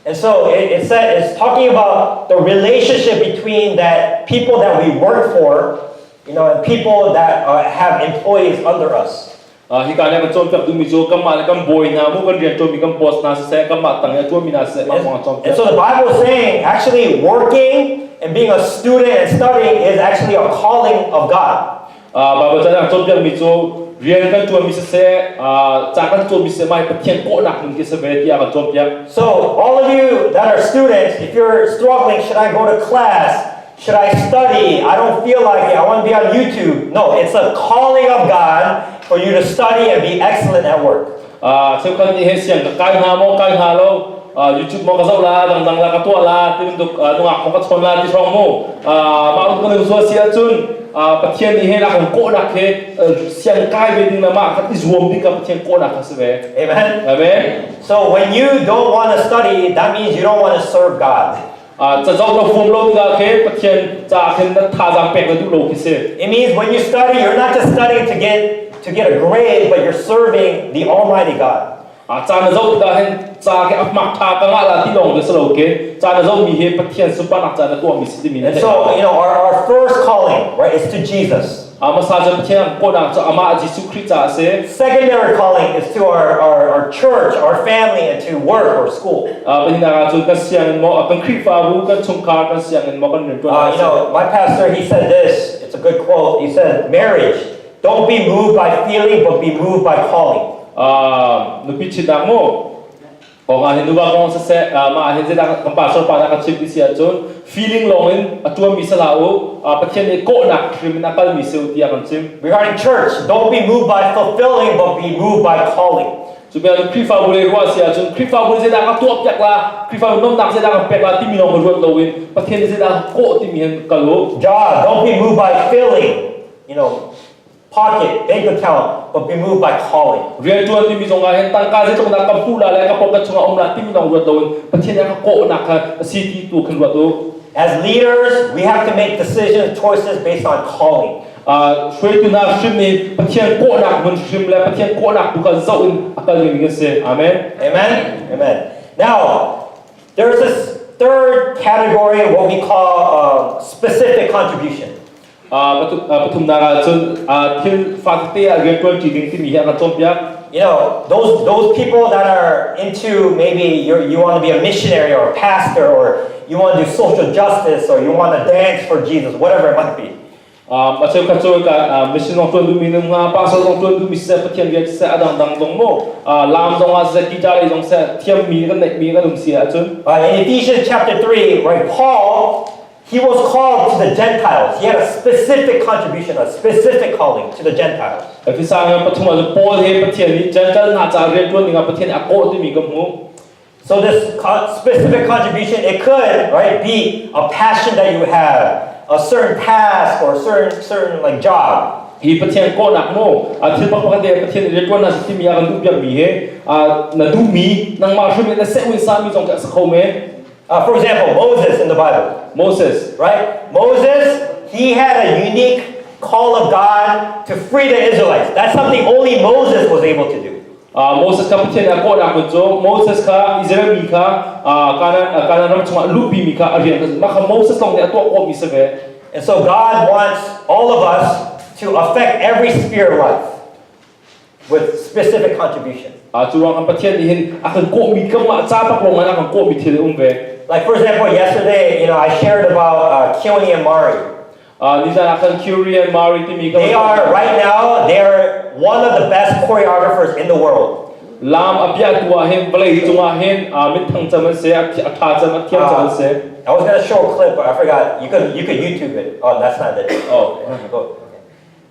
And so it, it said, it's talking about the relationship between that people that we work for, you know, and people that uh, have employees under us. Ah, hi kan kan cawnpiak duhmi cu kanmah le kan bawi hna mu, kan rianṭuanmi kan boss hna siseh, kanmah tang i a ṭuanmi hna siseh, mah kong a cawnpiak. And so the Bible is saying actually working and being a student and studying is actually a calling of God. Ah, Bible ca kan cawnpiakmi cu rian kan ṭuanmi siseh, ah, ca kan cawnmi siseh, mah hi Pathian kawhnak hmun khi si ve tiah kan cawnpiak. So all of you that are students, if you're struggling, should I go to class? Should I study? I don't feel like it. I want to be on YouTube. No, it's a calling of God for you to study and be excellent at work. Ah, cheukhat nih he siang ka kai hna maw, kai hna lo, ah, YouTube maw ka zoh la, dangdang la ka tuah la, ti bantuk, ah, nungak maw ka chawn la, ti hrawng mu. Ah, mah kan nung sual si ahcun, ah, Pathian nih he nak kan kawhnak he, ah, siang kai ve ding le mah kan i zuam ding ka Pathian kawhnak kha si ve. Amen. Amen. So when you don't want to study, that means you don't want to serve God. Ah, ca zoh lo, fum lo tikah khe Pathian caah khin na thazaang pek na duh lo khi si. It means when you study, you're not just studying to get to get a grade, but you're serving the Almighty God. Ah, ca na zoh tikah hin ca khe a hmak ṭha ka ngah la ti lawng na si lo khi, ca na zohmi hi Pathian sunparnak ca na tuahmi si timi na And theih. So, you know, our, our first calling, right, is to Jesus. Ah, hmasa cu Pathian kawhnak cu amah Jesuh Khrih ca a si. Secondary calling is to our, our, our church, our family, and to work or school. Ah, pahnihnak ah cun kan sianginn maw, ah, kan Khrihfabu, kan chungkhar, kan sianginn maw, kan rianṭuan. Uh, you know, my pastor, he said this. It's a good quote. He said, "Marriage, don't be moved by feeling, but be moved by calling." Ah, nupi chinnak maw? Kong ah hin nuva kong siseh, ah, mah hin zeidah kan pastor pa dah kan chim ti si ahcun, feeling lawng in a ṭuanmi si hlah u, ah, Pathian nih kawhnak hrim in a kalmi si u tiah kan chim. Regarding church, don't be moved by fulfilling, but be moved by calling. Cu bia Khrihfabu le ruah si ahcun, Khrihfabu le zeidah ka tuah piak la, Khrihfabu nomnak zeidah kan pek la timi lawng ka ruat loin, Pathian nih zeidah kawh timi hin kal u. Job, don't be moved by feeling, you know, pocket, bank account, but be moved by calling. Rianṭuan timi zongah hin tangka zeitluk nak kan hmuh lai le ka pawngkam chungah um lai timi lawng ruat loin Pathian nih a ka kawhnak kha a si ti tu khin ruat u. As leaders, we have to make decisions, choices based on calling. Ah, hruaitu hna hrim hi Pathian kawhnak hmun hrim le Pathian kawhnak tu kha zoh in a kal ding kan si. Amen. Amen. Amen. Now, there's this third category, what we call uh, specific contribution. Ah, pathu-, ah, pathumnak ah cun, ah, thil fa tete ah rianṭuan ṭi ding timi hi a kan cawnpiak. You know, those, those people that are into maybe you're, you want to be a missionary or a pastor or you want to do social justice or you want to dance for Jesus, whatever it might be. Ah, a cheukhat cu ka, ah, mission zong ṭuan duhmi nan hna, pastor zong ṭuan duhmi siseh, Pathian rian siseh, a dangdang zong maw, ah, lam zong ah siseh, guitar zong siseh, thiammi kan neihmi kan um si ahcun. Uh, in Ephesians chapter three, right, Paul, he was called to the Gentiles. He had a specific contribution, a specific calling to the Gentiles. Efesa ngan pathum ah Paul he Pathian nih Gentile hna caah rianṭuan dingah Pathian nih a kawh timi kan hmuh. So this co- specific contribution, it could, right, be a passion that you have, a certain task or a certain certain like job. Hi Pathian kawhnak maw, a thil pakpakhat te Pathian rianṭuan hna si timi a kan duhpiakmi he, a, na duhmi, nangmah hrim in na seh u in sami zong ka si kho me. Uh, for example, Moses in the Bible, Moses. Right? Moses, he had a unique call of God to free the Israelites. That's something only Moses was able to do. Ah, Moses kha Pathian a kawhnak hmun cu, Moses kha Israel mi kha, ah, Kanaan, ah, Kanaan ram chungah luhpi mi kha a rian kha, mah kha Moses lawng nih a tuah kawhmi si ve. And so God wants all of us to affect every sphere of life with specific contribution. Ah, cu ruang khan Pathian nih hin a kan kawhmi, kanmah ca bak lawng ah a kan kawhmi thil a um ve. Like, for example, yesterday, you know, I shared about uh, Keone and Mari. Ah, nizan ah khan Keone and Mari timi kan They are, right now, they're one of the best choreographers in the world. Lam a piahtu ah hin, vawlei cungah hin, ah, min thangcam an si, a thi-, a ṭha cam, a thiam cam an si. Uh, I was gonna show a clip, but I forgot. You could, you could YouTube it. Oh, that's not it. Oh. Go, okay.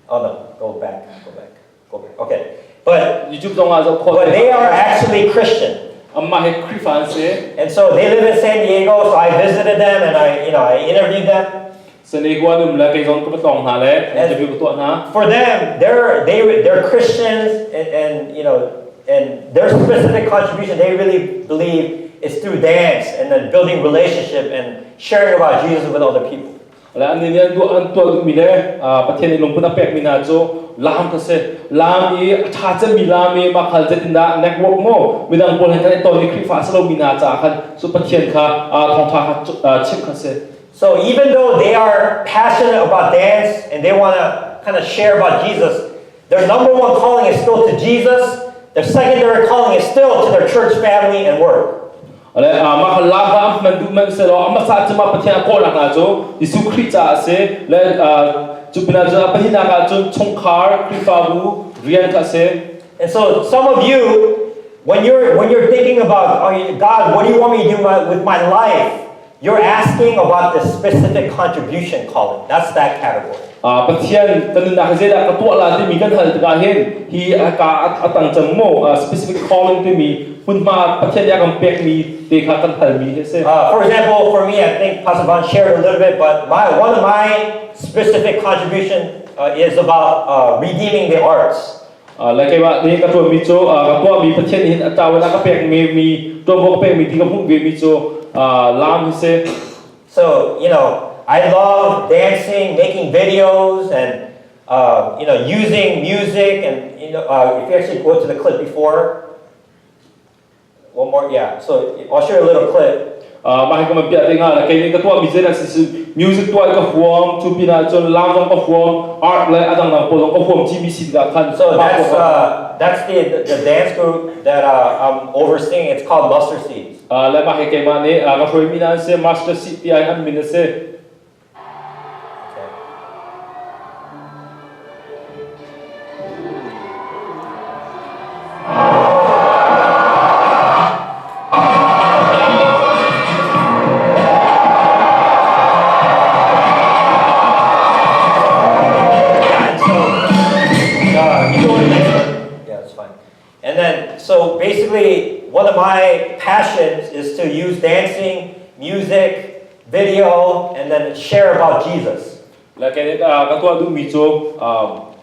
Oh, no. Go back. Go back. Go back. Okay. But, YouTube zongah zoh khawh but they are actually Christian. Anmah hi Khrihfa an si. And so they live in San Diego, so I visited them and I, you know, I interviewed them. San Diego ah an um le kei zong ka va tong hna le interview ka tuah hna. For them, they're, they, they're Christians and, and, you know, and their specific contribution, they really believe, is through dance and then building relationship and sharing about Jesus with other people. Le annih nih an tuah, an tuah duhmi le, ah, Pathian nih lungput a pekmi hna cu lam kha si. Lam i a ṭha cemmi lam i mah kha zeitindah network maw, midang pawl he kan i ton i Khrihfa a si lomi hna caah khan cu Pathian kha, ah, thawngṭha kha cu, ah, chimh kha si. So even though they are passionate about dance and they want to kind of share about Jesus, their number one calling is still to Jesus. Their secondary calling is still to their church family and work. Le, ah, mah kha lam kha an hman duh manh sehlaw, a hmasa cemah Pathian a kawhnak hna cu Jesuh Khrih caah a si. Le, ah, cu pinah cun a pahihnak ah cun chungkhar, Khrihfabu, rian kha a si. And so some of you, when you're, when you're thinking about, "Oh, God, what do you want me to do my, with my life?" You're asking about the specific contribution calling. That's that category. Ah, Pathian ka nunnak hi zeidah ka tuah lai timi kan hal tikah hin, hi a ka a, a tang cang maw, ah, specific calling timi, hmunhma Pathian nih a kan pekmi te kha kan halmi hi a si. Uh, for example, for me, I think Pastor Van shared a little bit, but my, one of my specific contribution, uh, is about, uh, redeeming the arts. Ah, le keimah nih ka ṭuanmi cu, ah, ka tuahmi Pathian nih hin a ṭawn ah ka pekmi, mi, ṭuanvo ka pekmi ti ka hmuh vemi cu, ah, lam hi si. So, you know, I love dancing, making videos, and, uh, you know, using music, and, you know, uh, if you actually go to the clip before, one more, yeah. So I'll show you a little clip. Ah, mah hi ka van piah te hnga le, kei nih ka tuahmi zeidah si si, music tuah ka huam, cu pinah cun lam zong ka huam, art le a dangdang pawl zong ka huam cimi si tikah khan. So that's, uh, that's the, the, the dance group that, uh, I'm overseeing. It's called Mustard Seeds. Ah, le mah hi keimah nih, ah, ka hruaimi hna an si, Mustard Seed tiah an min a si. And so, uh, you go to the next one. Yeah, that's fine. And then, so basically, one of my passions is to use dancing, music, video, and then share about Jesus. Le kei, ah, ka tuah duhmi cu, ah,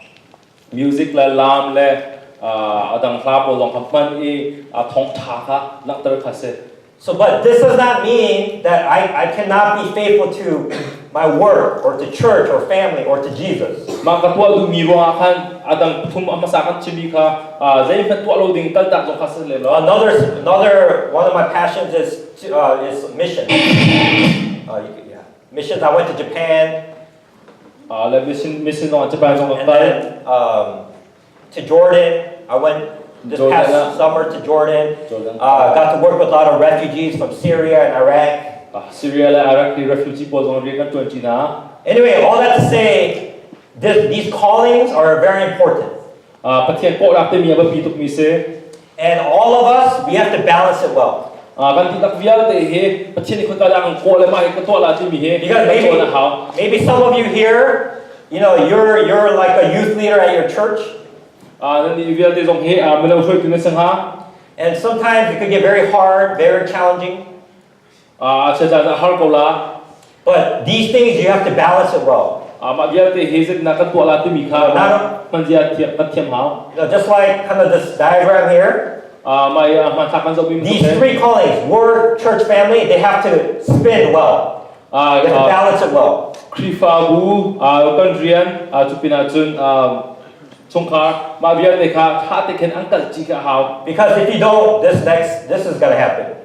music le lam le, ah, a dang hla pawl zong kha hman i, ah, thawngṭha kha langhter kha si. So, but this does not mean that I, I cannot be faithful to my work or to church or family or to Jesus. Mah ka tuah duhmi ruangah khan a dang pathum a hmasa kan chimmi kha, ah, zeihmanh tuah lo ding kaltak zong kha si le lo. Another, another one of my passions is to, uh, is mission. Uh, you could, yeah. Missions. I went to Japan. Ah, le mission, mission zong Japan zong ka And kal. Then, um, to Jordan. I went this Jordan past ah. Summer to Jordan. Jordan. Uh, got to work with a lot of refugees from Syria and Iraq. Ah, Syria le Iraq hi refugee pawl zong rian kan ṭuan ṭi hna. Anyway, all that to say, this, these callings are very important. Ah, Pathian kawhnak timi a biapi tukmi si. And all of us, we have to balance it well. Ah, kan dihlak vialte hi Pathian nih khuatak ah kan kawh le mah hi ka tuah lai timi hi Because kan maybe, tuah a hau. Maybe some of you here, you know, you're, you're like a youth leader at your church. Ah, nannih vialte zong hi, ah, mino hruaitu na si hnga. And sometimes it could get very hard, very challenging. Ah, a caan ah har ko la. But these things, you have to balance it well. Ah, mah vialte hi zeitindah kan tuah lai timi kha Not a- hmanzia thiam, kan thiam hau. You know, just like kind of this diagram here. Ah, mai, ah, hmanthlak kan zohmi These three callings, work, church, family, they have to spin well. Ah, they have to ah, balance it well. Khrihfabu, ah, kan rian, ah, chupina chun, ah, chungkhar, mah vialte kha, thate khen angkal chi kha hau. Because if you don't, this next, this is gonna happen.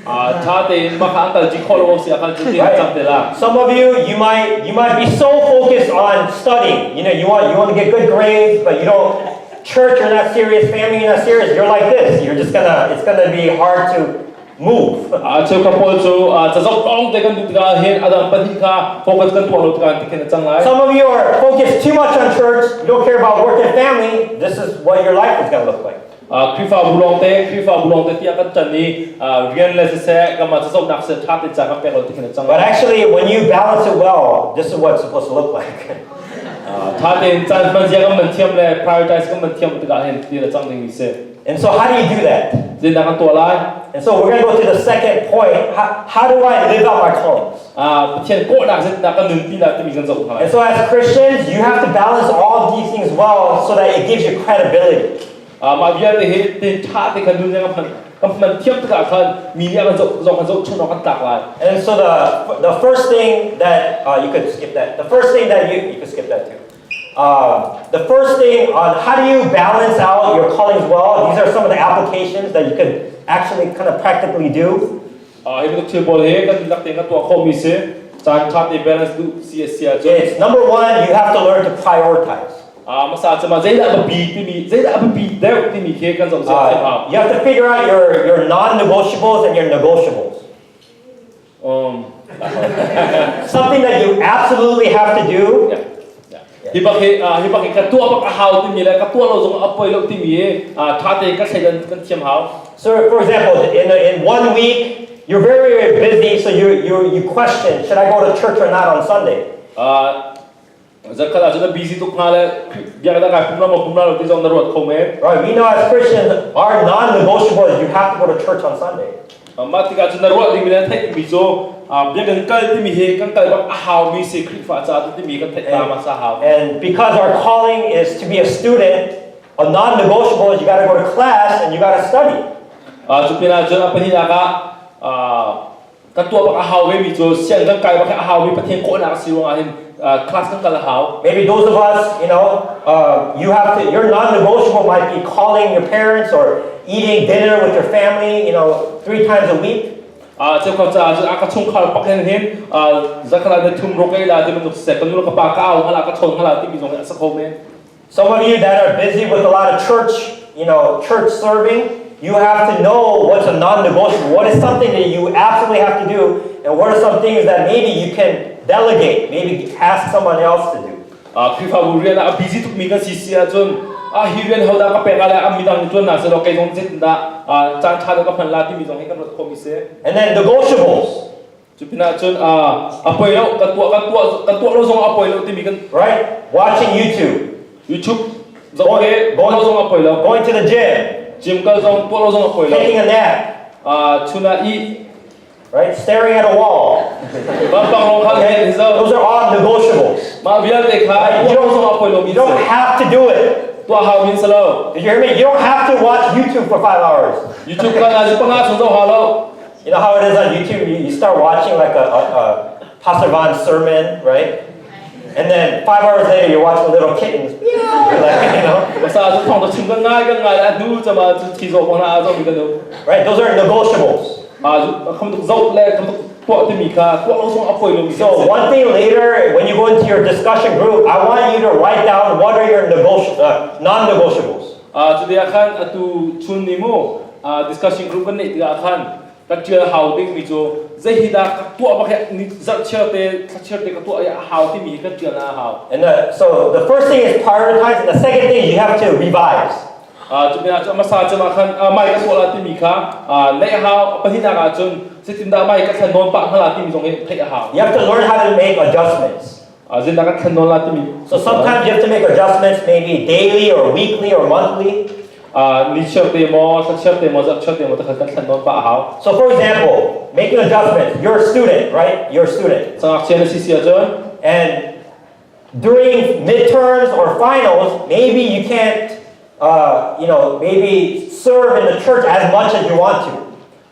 Ah, thate in makha angkal chi kholo si akal chi Right. Chang tela. Some of you, you might, you might be so focused on studying. You know, you want, you want to get good grades, but you don't. Church, you're not serious. Family, you're not serious. You're like this. You're just gonna. It's gonna be hard to move. Ah, cheu kha pawl chu, ah, chazok ong te kan dutka hin, adam pahnih kha, focus kan tuan lo tika, tikin chang lai. Some of you are focused too much on church. You don't care about work and family. This is what your life is gonna look like. Ah, Khrihfabu lawngte, Khrihfabu lawngte tiah kan ṭan i, ah, rian le siseh, kanmah cazauhnak siseh, ṭha tein ca kan pek lo tikin a cang. But actually, when you balance it well, this is what it's supposed to look like. Ah, ṭha tein caan hmanzia kan man thiam le prioritize kan man thiam tikah hin ti le cang ding mi si. And so, how do you do that? Zeidah kan tuah lai? And so, we're going to go to the second point. How, how do I live out my callings? Ah, Pathian kawhnak zeitindah kan nunpi lai timi kan zoh hna lai. And so, as Christians, you have to balance all these things well so that it gives you credibility. Ah, mah vialte hi tin ṭha te khan nun kan hman, kan hman thiam tikah khan mi nih a kan zoh, zoh, kan zoh ṭhan awk kan tlak lai. And so the the first thing that uh, you could skip that. The first thing that you you could skip that too. Um, the first thing on how do you balance out your callings well? These are some of the applications that you could actually kind of practically do. Ah, hi bantuk thil pawl hi kan lak tein kan tuah khawhmi si. Caan ṭha te balance duh si a si ahcun. It's number one, you have to learn to prioritize. Ah, masa cem ah zeidah a biapi timi, zeidah a biapi deuh timi khi kan zoh zia thiam hau. You have to figure out your, your non-negotiables and your negotiables. Um, Something that you absolutely have to do. Yeah. Yeah. Hi bak hi, ah, hi bak hi ka tuah bak a hau timi le ka tuah lo zong a poi lo timi hi, ah, ṭha te ka thei kan, kan thiam hau. So, for example, in, in one week, you're very, very busy, so you, you, you question, should I go to church or not on Sunday? Ah, Zarhkhat ah cun a busy tuk hna le biaknak ah pumrang maw pumrang lo ti zong na ruat kho men. Right, we know as Christians, our non-negotiable is you have to go to church on Sunday. Ah, mah tikah cun na ruat ding mi le theih mi cu, ah, biakinn kal timi hi kan kal bak a hau mi si, Khrihfa caah tu timi kan theih ta hmasa hau. And because our calling is to be a student, a non-negotiable is you got to go to class and you got to study. Ah, cu pinah cun a pahnihnak ah, ah, Kan tuah bak a hau vemi cu sianginn kan kai bak hi a hau mi Pathian kawhnak a si ruangah hin, ah, class kan kal a hau. Maybe those of us, you know, uh, you have to, your non-negotiable might be calling your parents or eating dinner with your family, you know, three times a week. Ah, cheukhat caah cun a ka chungkhar bak hin hin, ah, zakhat ah thum ruk ei la ti bantuk siseh, ka nu le ka pa ka au hal ah ka chawn hal ah timi zong hi a si kho men. Some of you that are busy with a lot of church, you know, church serving, you have to know what's a non-negotiable. What is something that you absolutely have to do, and what are some things that maybe you can delegate, maybe ask someone else to do. Ah, Khrihfabu rian ah a busy tukmi kan si si ahcun, ah, hi rian hodah ka pek ah le a midang nih ṭuannak si law, kei zong zeitindah, ah, caan ṭha deuh ka hman lai timi zong hi kan ruat khawhmi si. And then negotiables. Cu pinah cun, ah, a poi lo, kan tuah, kan tuah, kan tuah lo zong a poi lo timi kan. Right? Watching YouTube. YouTube zoh Going, he, tuah lo zong a poi lo. Going to the gym. Gym kal zong tuah lo zong a poi lo. Taking a nap. Ah, chun ah i. Right? Staring at a wall. Vampang lo kha Okay? Those are all negotiables. Mah vialte kha Right? You tuah lo zong a poi lo. You don't have to do it. Tuah hau min si lo. Did you hear me? You don't have to watch YouTube for five hours. YouTube kha nazi panga chung zoh hau lo. You know how it is on YouTube? You, you start watching like a, a, a Pastor Van's sermon, right? And then five hours later, you're watching little kittens. You're like, you know? Pastor cu thong ka chim ka ngai, ka ngai, a hnu cama cu thi zawh bang hna a zoh mi ka duh. Right? Those are negotiables. Ah, kham tuk zoh le kham tuk tuah timi kha tuah lo zong a poi lo mi. So one thing later, when you go into your discussion group, I want you to write down what are your negoti- uh, non-negotiables. Ah, cu tiah khan atu chun ni mu, ah, discussion group kan neih tikah khan, Ka ṭial hau dingmi cu zei hi dah ka tuah bak he, ni zarh chiar te, thla chiar te ka tuah he a hau timi hi ka ṭial hna a hau. And uh, so the first thing is prioritize, and the second thing is you have to revise. Ah, cu pinah cu a hmasa cem ah khan, ah, mai ka tuah lai timi kha, ah, neih a hau, a pahnihnak ah cun, zeitindah mai ka thlen nawn pah hnga lai timi zong hi theih a hau. You have to learn how to make adjustments. Ah, zeitindah ka thlen nawn lai timi. So sometimes you have to make adjustments, maybe daily or weekly or monthly. Ah, ni chiar te maw, thla chiar te maw, zarh chiar te maw, takhan kan thlen nawn pah a hau. So for example, making adjustments, you're a student, right? You're a student. Cangak chia na si si ahcun. And during midterms or finals, maybe you can't uh, you know, maybe serve in the church as much as you want to.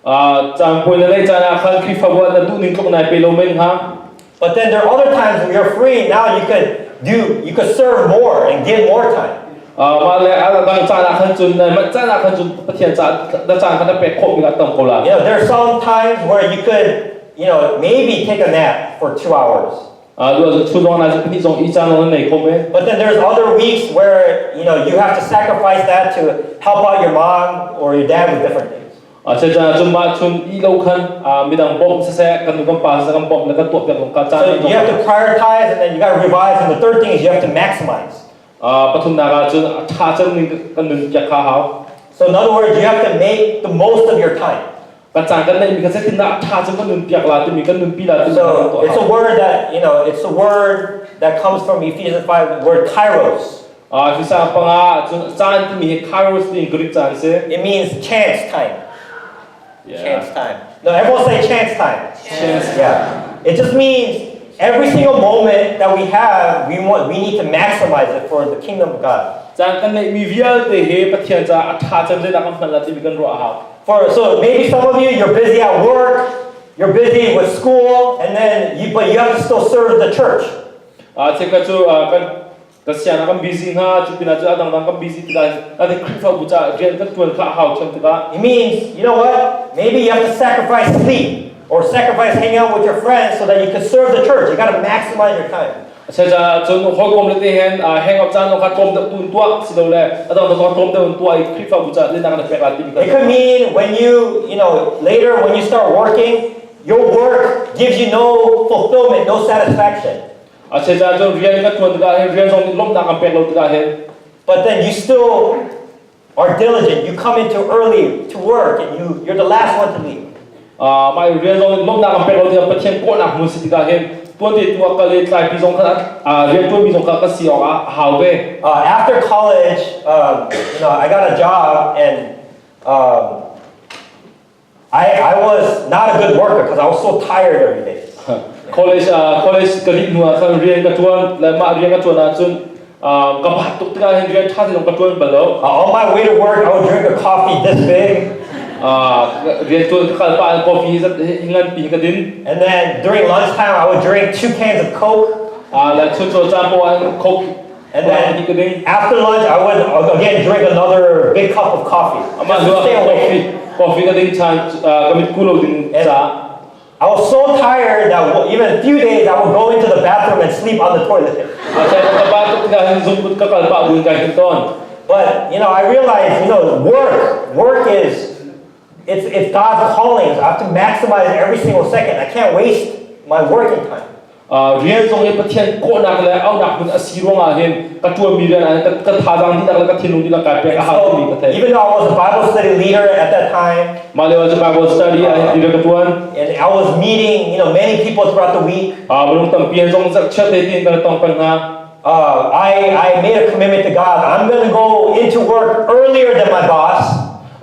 Aa, caan puai na neih caan ah khan Khrihfabu ah na duh ning tluk nai pei lo meng hang. But then there are other times when you're free. Now you could do, you could serve more and give more time. Aa, mah le a dang caan ah khan cun, na mat caan ah khan cun Pathian ca na caan khan na pek khawh bik a tam ko lai. You know, there are some times where you could, you know, maybe take a nap for two hours. Aa, tu ah cun chun zong na cun pahnih zong i caan zong na nei ko men. But then there's other weeks where, you know, you have to sacrifice that to help out your mom or your dad with different things. Aa, caan caan cun mah cun i lo khan, aa, midang bawm siseh, kan nu kan pa siseh, kan bawm le kan tuah piak zong ka caan So kan you have zong. To prioritize, and then you got to revise. And the third thing is you have to maximize. Aa, pathumnak ah cun a ṭha cem ning kan nun piak kha hau. So in other words, you have to make the most of your time. Kan caan kan neihmi kha zetin dah a ṭha cem kan nun piak lai timi, kan nun pi lai timi kan So tuah it's a hau. Word that, you know, it's a word that comes from Ephesians five, the word kairos. Aa, Efesa panga ah cun caan timi hi kairos ning Greek caan si. It means chance time. Yeah. Chance time. No, everyone say chance time. Chance. Yeah. It just means every single moment that we have, we want, we need to maximize it for the kingdom of God. Caan kan neihmi vialte hi Pathian ca a ṭha cem zeidah kan hman lai timi kan ruah hau. For, so maybe some of you, you're busy at work, you're busy with school, and then you, but you have to still serve the church. Aa, ceka cu, aa, kan, kan sian ah kan busy hnga, cu pinah cu a dangdang kan busy tikah hin, ati Khrihfabu ca rian kan ṭuan kha hau ṭhiam tikah. It means, you know what? Maybe you have to sacrifice sleep or sacrifice hanging out with your friends so that you can serve the church. You got to maximize your time. A si caah cun hawikom le te hin, aa, hang out caan zong kha tlawm deuh tu in tuah si lo le, a dangdang zong kha tlawm deuh in tuah i Khrihfabu ca rian kan pek lai timi kan. It could mean when you, you know, later when you start working, your work gives you no fulfillment, no satisfaction. A si caah cun rian kan ṭuan tikah hin, rian zong lawmhnak kan pek lo tikah hin. But then you still are diligent. You come in too early to work, and you, you're the last one to leave. Aa, mah rian zong lawmhnak kan pek lo tikah Pathian kawhnak hmun si tikah hin, tuan te tu a kal i tlaipi zong kha, aa, rian ṭuanmi zong kha ka si awk a hau ve. Uh, after college, um, you know, I got a job, and um, I, I was not a good worker because I was so tired every day. College, aa, college ka dih hnu ah khan rian ka ṭuan, le mah rian ka ṭuan ahcun, aa, ka bat tuk tikah hin rian ṭha te zong ka ṭuan bal lo. Uh, on my way to work, I would drink a coffee this big. Aa, rian ṭuan ka kal pah in coffee hi zat, hi nganpi hi ka din. And then during lunchtime, I would drink two cans of Coke. Aa, le chuncaw caan paoh ah hin Coke And hi ka ding. Then after lunch, I would again drink another big cup of coffee. Amah Just to hnu ah stay coffee, awake. Coffee ka ding chan, aa, ka mit ku lo ding And caah. I was so tired that w- even a few days I would go into the bathroom and sleep on the toilet. A ṭha ka bat tuk tikah hin zungkut ka kal pah buin ka hin tawn. But you know, I realized, you know, work, work is, it's, it's God's calling. I have to maximize every single second. I can't waste my working time. Aa, rian zong hi Pathian kawhnak le auhnak hmun a si ruangah hin ka ṭuanmi rian ah hin ka, ka thazaang dihlak le ka thinlung dihlak ka pek a hau timi ka thei. Even though I was a Bible study leader at that time, Mah le cu Bible study ah hin leader ka ṭuan. And I was meeting, you know, many people throughout the week. Aa, minung tampi an zong zarh chiat te tiin kan tong peng hna. Uh, I, I made a commitment to God. I'm going to go into work earlier than my boss.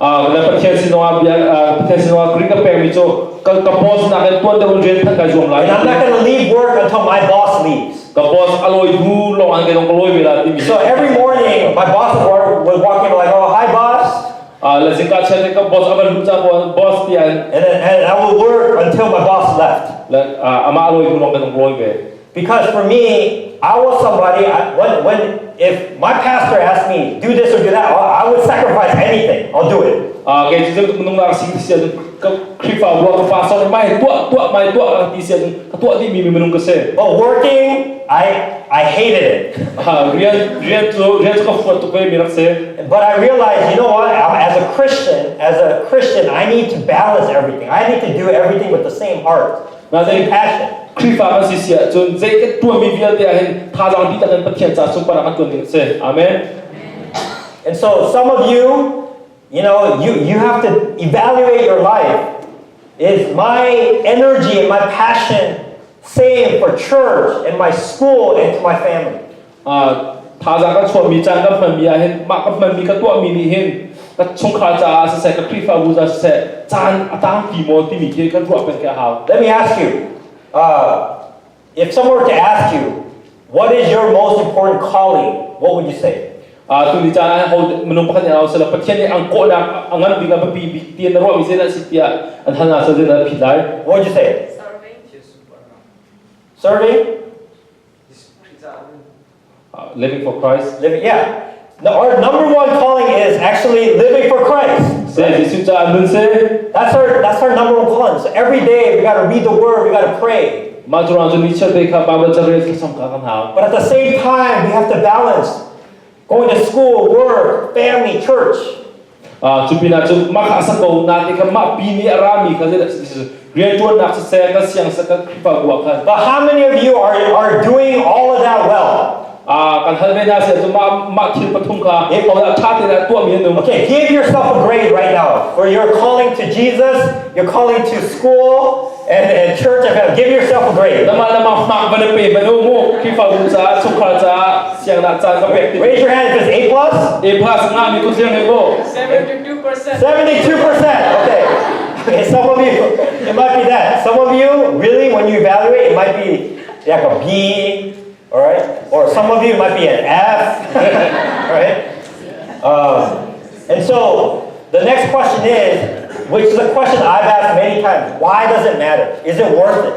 Aa, le Pathian sin zongah bia, aa, Pathian sin zongah Greek ka pekmi cu ka, ka boss nak in tuan deuh in rian phan kai zuam lai. And I'm not going to leave work until my boss leaves. Ka boss a lawi hnu lawng an kei zong ka lawi ve lai timi. So every morning, my boss would walk, would walk in like, "Oh, hi, boss." Aa, le zingka chiat in ka boss a van lut caah, "Boss," tiah. And, then, and I would work until my boss left. Le, aa, amah a lawi hnu lawng kei zong ka lawi ve. Because for me, I was somebody, I, when, when, if my pastor asked me, "Do this or do that," I, I would sacrifice anything. I'll do it. Aa, kei cu zeitluk minung nak si si ahcun ka Khrihfabu ah ka pastor nih, "Mah hi tuah, tuah, mah hi tuah," a ka ti si ahcun ka tuah dihmi minung ka si. But working, I, I hated it. Aa, rian, rian cu, rian cu ka fuat tuk ve mi rak si. But I realized, you know what? I'm, as a Christian, as a Christian, I need to balance everything. I need to do everything with the same heart, Naa same zei passion. Khrihfa kan si si ahcun zei kan ṭuanmi vialte ah hin thazaang dihlak in Pathian ca sunparnak kan ṭuan ding a si. Amen. And so some of you, you know, you, you have to evaluate your life. Is my energy and my passion same for church and my school and to my family? Aa, thazaang kan chuahmi, caan kan hmanmi ah hin, mah kan hmanmi, ka tuahmi nih hin ka chungkhar caah siseh, ka Khrihfabu caah siseh, caan a tangpi maw timi khi kan ruah peng khi a hau. Let me ask you, uh, if someone were to ask you, "What is your most important calling?" What would you say? Ah, tuni caan ah ho minung pakhat nih a lo sila Pathian nih an kawhnak a ngan bik a biapi bik tiang na ruahmi zeizat si tiah an hal hna sila zeizat a phit lai. What would you say? Serving? Uh, living for Christ. Living, yeah. No, our number one calling is actually living for Christ. Si, Jesuh caah nun si. That's our that's our number one calling. So every day we gotta read the word, we gotta pray. Mah cu ruang cu nichel te kha Bible ca rel thlasam kha kan hau. But at the same time, we have to balance going to school, work, family, church. Ah, cu pinah cu mah kha a sa ko, nain kha mah pi nih a rami kha zeizat si, rianṭuannak siseh, kan siang siseh, kan Khrihfabu ah khan. But how many of you are, are doing all of that well? Ah, kan hal ve hna si ahcun mah, mah thil pathum kha, eh, hodah ṭha te dah tuahmi an um. Okay, give yourself a grade right now for your calling to Jesus, your calling to school, and, and church F M. Give yourself a grade. Namah, namah hmak van a pe hmanh u, mu, Khrihfabu caah, chungkhar caah, siangnak caan ka pek ti. Raise your hand if it's A plus. A plus ngahmi kut ziang hmanh u. Seventy-two percent. Seventy-two percent. Okay. Okay, some of you, it might be that. Some of you, really, when you evaluate, it might be like a B, all right? Or some of you, it might be an F, all right? Um, and so the next question is, which is a question I've asked many times, why does it matter? Is it worth it?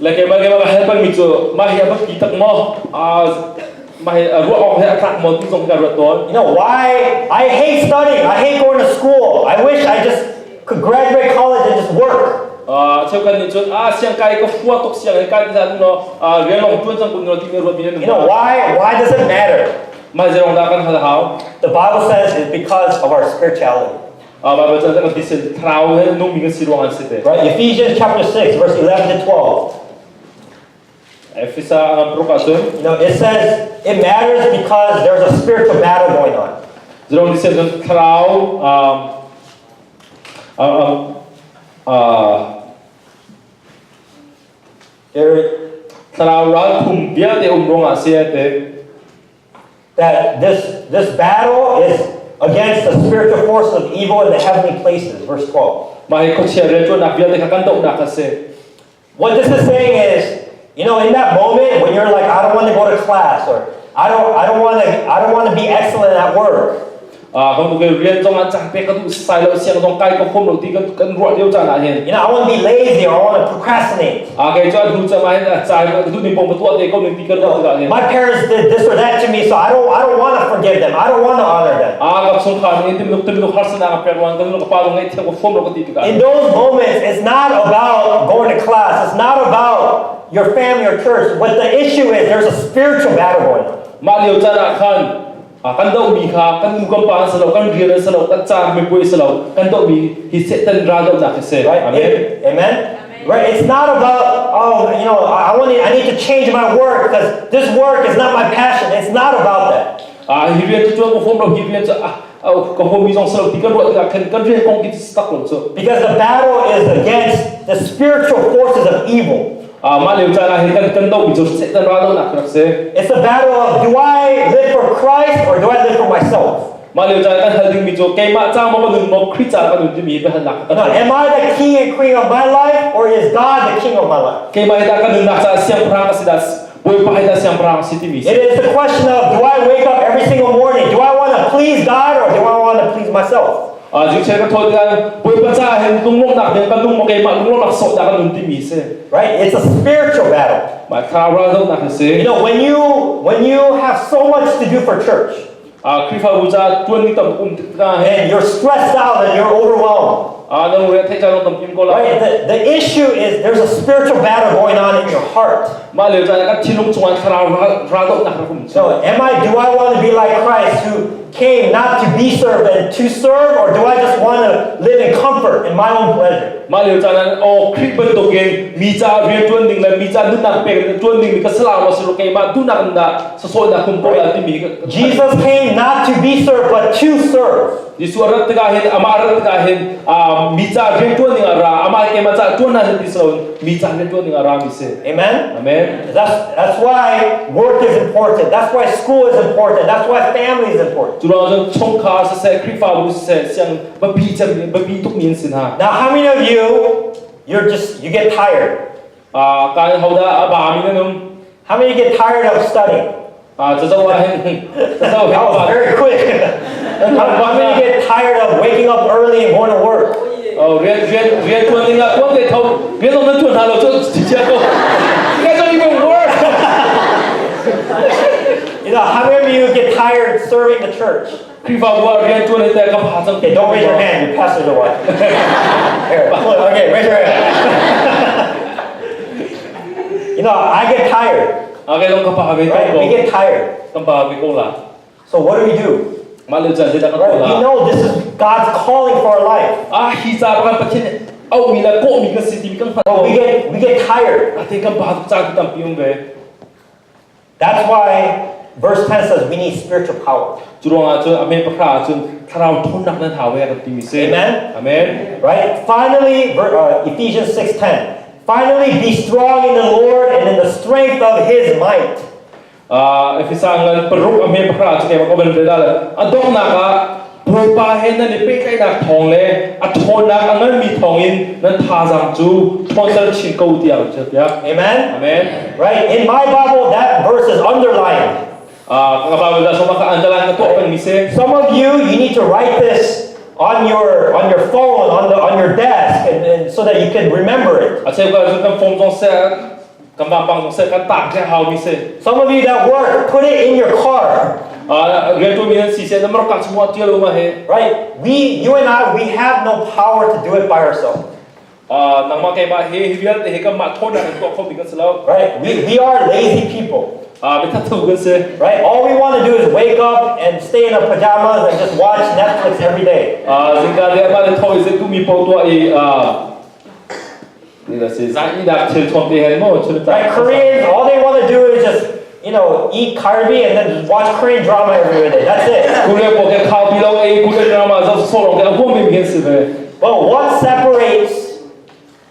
Le keimah, keimah ka hal pengmi cu, mah hi a biapi tak maw? Ah, mah hi a ruah awk he a tlak maw ti zong ka ruat tawn. You know, why? I hate studying. I hate going to school. I wish I just could graduate college and just work. Ah, cheukhat nih cun, ah, siang kai ka hua tuk, siang kai ti hna, no, ah, rian lawng ṭuan cang kun no timi ruat mi an um. You know, why? Why does it matter? Mah hi zeiruang dah kan hal hau? The Bible says it's because of our spirituality. Ah, Bible caah kan ti sin, thlarau he nungmi kan si ruang an si te. Right? Ephesians chapter six, verse eleven to twelve. Efesa a ngan paruk ah cun. You know, it says it matters because there's a spiritual battle going on. Zeiruang ti si ahcun thlarau, um, um, um, ah, there, thlarau ralphung vialte um ruangah a si te. That this, this battle is against the spiritual forces of evil in the heavenly places, verse twelve. Mah hi khuachia rianṭuannak vialte kha kan dohnak a si. What this is saying is, you know, in that moment when you're like, "I don't want to go to class," or, "I don't, I don't want to, I don't want to be excellent at work." Ah, kan tuk rian zong ah caan pek ka duh, sai lo, siang zong kai ka khawm lo ti kan, kan ruah lio caan ah hin. You know, "I want to be lazy," or, "I want to procrastinate." Ah, kei cu a hnu caan ah hin, ah, caan ka duh ning pawng ka tuah te ko ning ti kan ruah tikah hin. "My parents did this or that to me, so I don't, I don't want to forgive them. I don't want to honor them." Ah, ka chungkhar nih timtuk, timtuk harsatnak a pek ruang kan ka pa zong ngaih thiam ka khawm lo ka ti tikah hin. In those moments, it's not about going to class. It's not about your family or church. What the issue is, there's a spiritual battle going on. Mah lio caan ah khan, ah, kan dohmi kha, kan nu kan pa an si lo, kan rian an si lo, kan ca mipuai an si lo, kan dohmi hi Satan raldohnak a si. Right? Amen. It- amen? Amen. Right? It's not about, "Oh, you know, I, I want to, I need to change my work because this work is not my passion." It's not about that. Ah, hi rian cu cuang ka hawm lo, hi rian cu, ah, ah, ka hawmmi zong si lo ti kan ruah tikah khan kan rian kong kit si tak lo cu. Because the battle is against the spiritual forces of evil. Ah, mah lio caan ah hin kan, kan dohmi cu Satan raldohnak a rak si. It's a battle of, "Do I live for Christ or do I live for myself?" Mah lio caan kan hal dingmi cu keimah ca maw ka nun maw, Khrih ca ka nun timi hi biahalnak kan. You know, am I the king and queen of my life or is God the king of my life? Keimah hi dah ka nunnak caah siangpahrang ka si dah, Bawipa hi dah siangpahrang a si timi si. It is the question of, "Do I wake up every single morning? Do I want to please God or do I want to please myself?" Ah, zingchiat ka thawh tikah Bawipa caah hin lunglawmhnak ding ka nung maw, keimah lunglawmhnak sawh dah ka nun timi si. Right? It's a spiritual battle. Mah kha raldohnak a si. You know, when you, when you have so much to do for church, ah, Khrihfabu caah ṭuan ding tam um tikah hin. And you're stressed out and you're overwhelmed. Ah, na lungre theih caan tampi um ko lai. Right? The, the issue is there's a spiritual battle going on in your heart. Mah lio caan kan thinlung chungah thlarau ral-, raldohnak rak um. So, am I, do I want to be like Christ who came not to be served and to serve, or do I just want to live in comfort in my own pleasure? Mah lio caan, oh, Khrih bantukin mi ca rianṭuan ding le mi ca nunnak pek ṭuan dingmi ka si lai maw si lo, keimah duhnak in dah sasawhnak khum ko lai timi. Jesus came not to be served, but to serve. Jesuh a rat tikah hin, amah a rat tikah hin, ah, mi ca rianṭuan ding a ra, amah keimah ca ṭuan hna ti si lo, mi ca rianṭuan ding a rami si. Amen? Amen. That's, that's why work is important. That's why school is important. That's why family is important. Cu ruang cun chungkhar siseh, Khrihfabu siseh, siang biapi cem, biapi tukmi an si hna. Now, how many of you, you're just, you get tired? Ah, kan hodah a bami nan um? How many get tired of studying? Ah, cazo ah hin, cazo hin. That was very quick. How many get tired of waking up early and going to work? Oh, rian, rian, rian tuan ding ah, tuan te thau, rian tuan tuan halo, tu, tu, tu, tu. You guys don't even work. You know, how many of you get tired serving the church? Khrihfabu ah rian tuan te ka pha chang. Okay, don't raise your hand. Your pastor's the one. Here. Okay, raise your hand. You know, I get tired. Okay, long ka pha ve. Right? We get tired. Ka pha ve ko la. So what do we do? Mah leh cun zeidah kan, right, ko la? We know this is God's calling for our life. Ah, hi ca bang Pathian au mi la ko mi ka si ti mi kan pha. But we get, we get tired. Ah, te kan pha tu ca ki tampi um ve. That's why verse ten says we need spiritual power. Cu ruangah cun a hme pahra ah cun thlarau ṭhawnnak nan hau ve kan timi si. Amen? Amen. Right? Finally, ver-, uh, Ephesians six ten. Finally, be strong in the Lord and in the strength of his might. Ah, Efesa ngan paruk a hme pahra cu keimah ka van rel lai. A donghnak ah Bawipa he nan i pehtlaihnak thawng le a ṭhawnnak a nganmi thawngin nan thazaang cu ṭhawnter chin ko, tiah a kan piak. Amen? Amen. Right? In my Bible, that verse is underlined. Ah, ka Bible ah sawm ah kha underline ka tuah pengmi si. Some of you, you need to write this on your, on your phone, on the, on your desk, and, and so that you can remember it. A cheukhat cu kan phone zong seh, kan vangpang zong seh, kan tak ṭheh hau mi si. Some of you that work, put it in your car. Ah, rianṭuanmi nan si seh, na motor ah cu muah ṭial u mah he. Right? We, you and I, we have no power to do it by ourselves. Ah, nangmah keimah he, hi vialte hi kanmah ṭhawnnak in tuah khomi kan si lo. Right? We, we are lazy people. Ah, mi thatho kan si. Right? All we want to do is wake up and stay in our pajamas and just watch Netflix every day. Ah, zingka te mah le thawi zet duhmi paoh tuah i, ah, ni la si, zan ihnak thil thuam te hen maw, chun right? Koreans, all they want to do is just, you know, eat kalbi and then watch Korean drama every day. That's it. Korea pawl kha khaupi lo, ei, Korean drama zoh sawh lo, a huam mi kan si ve. But what separates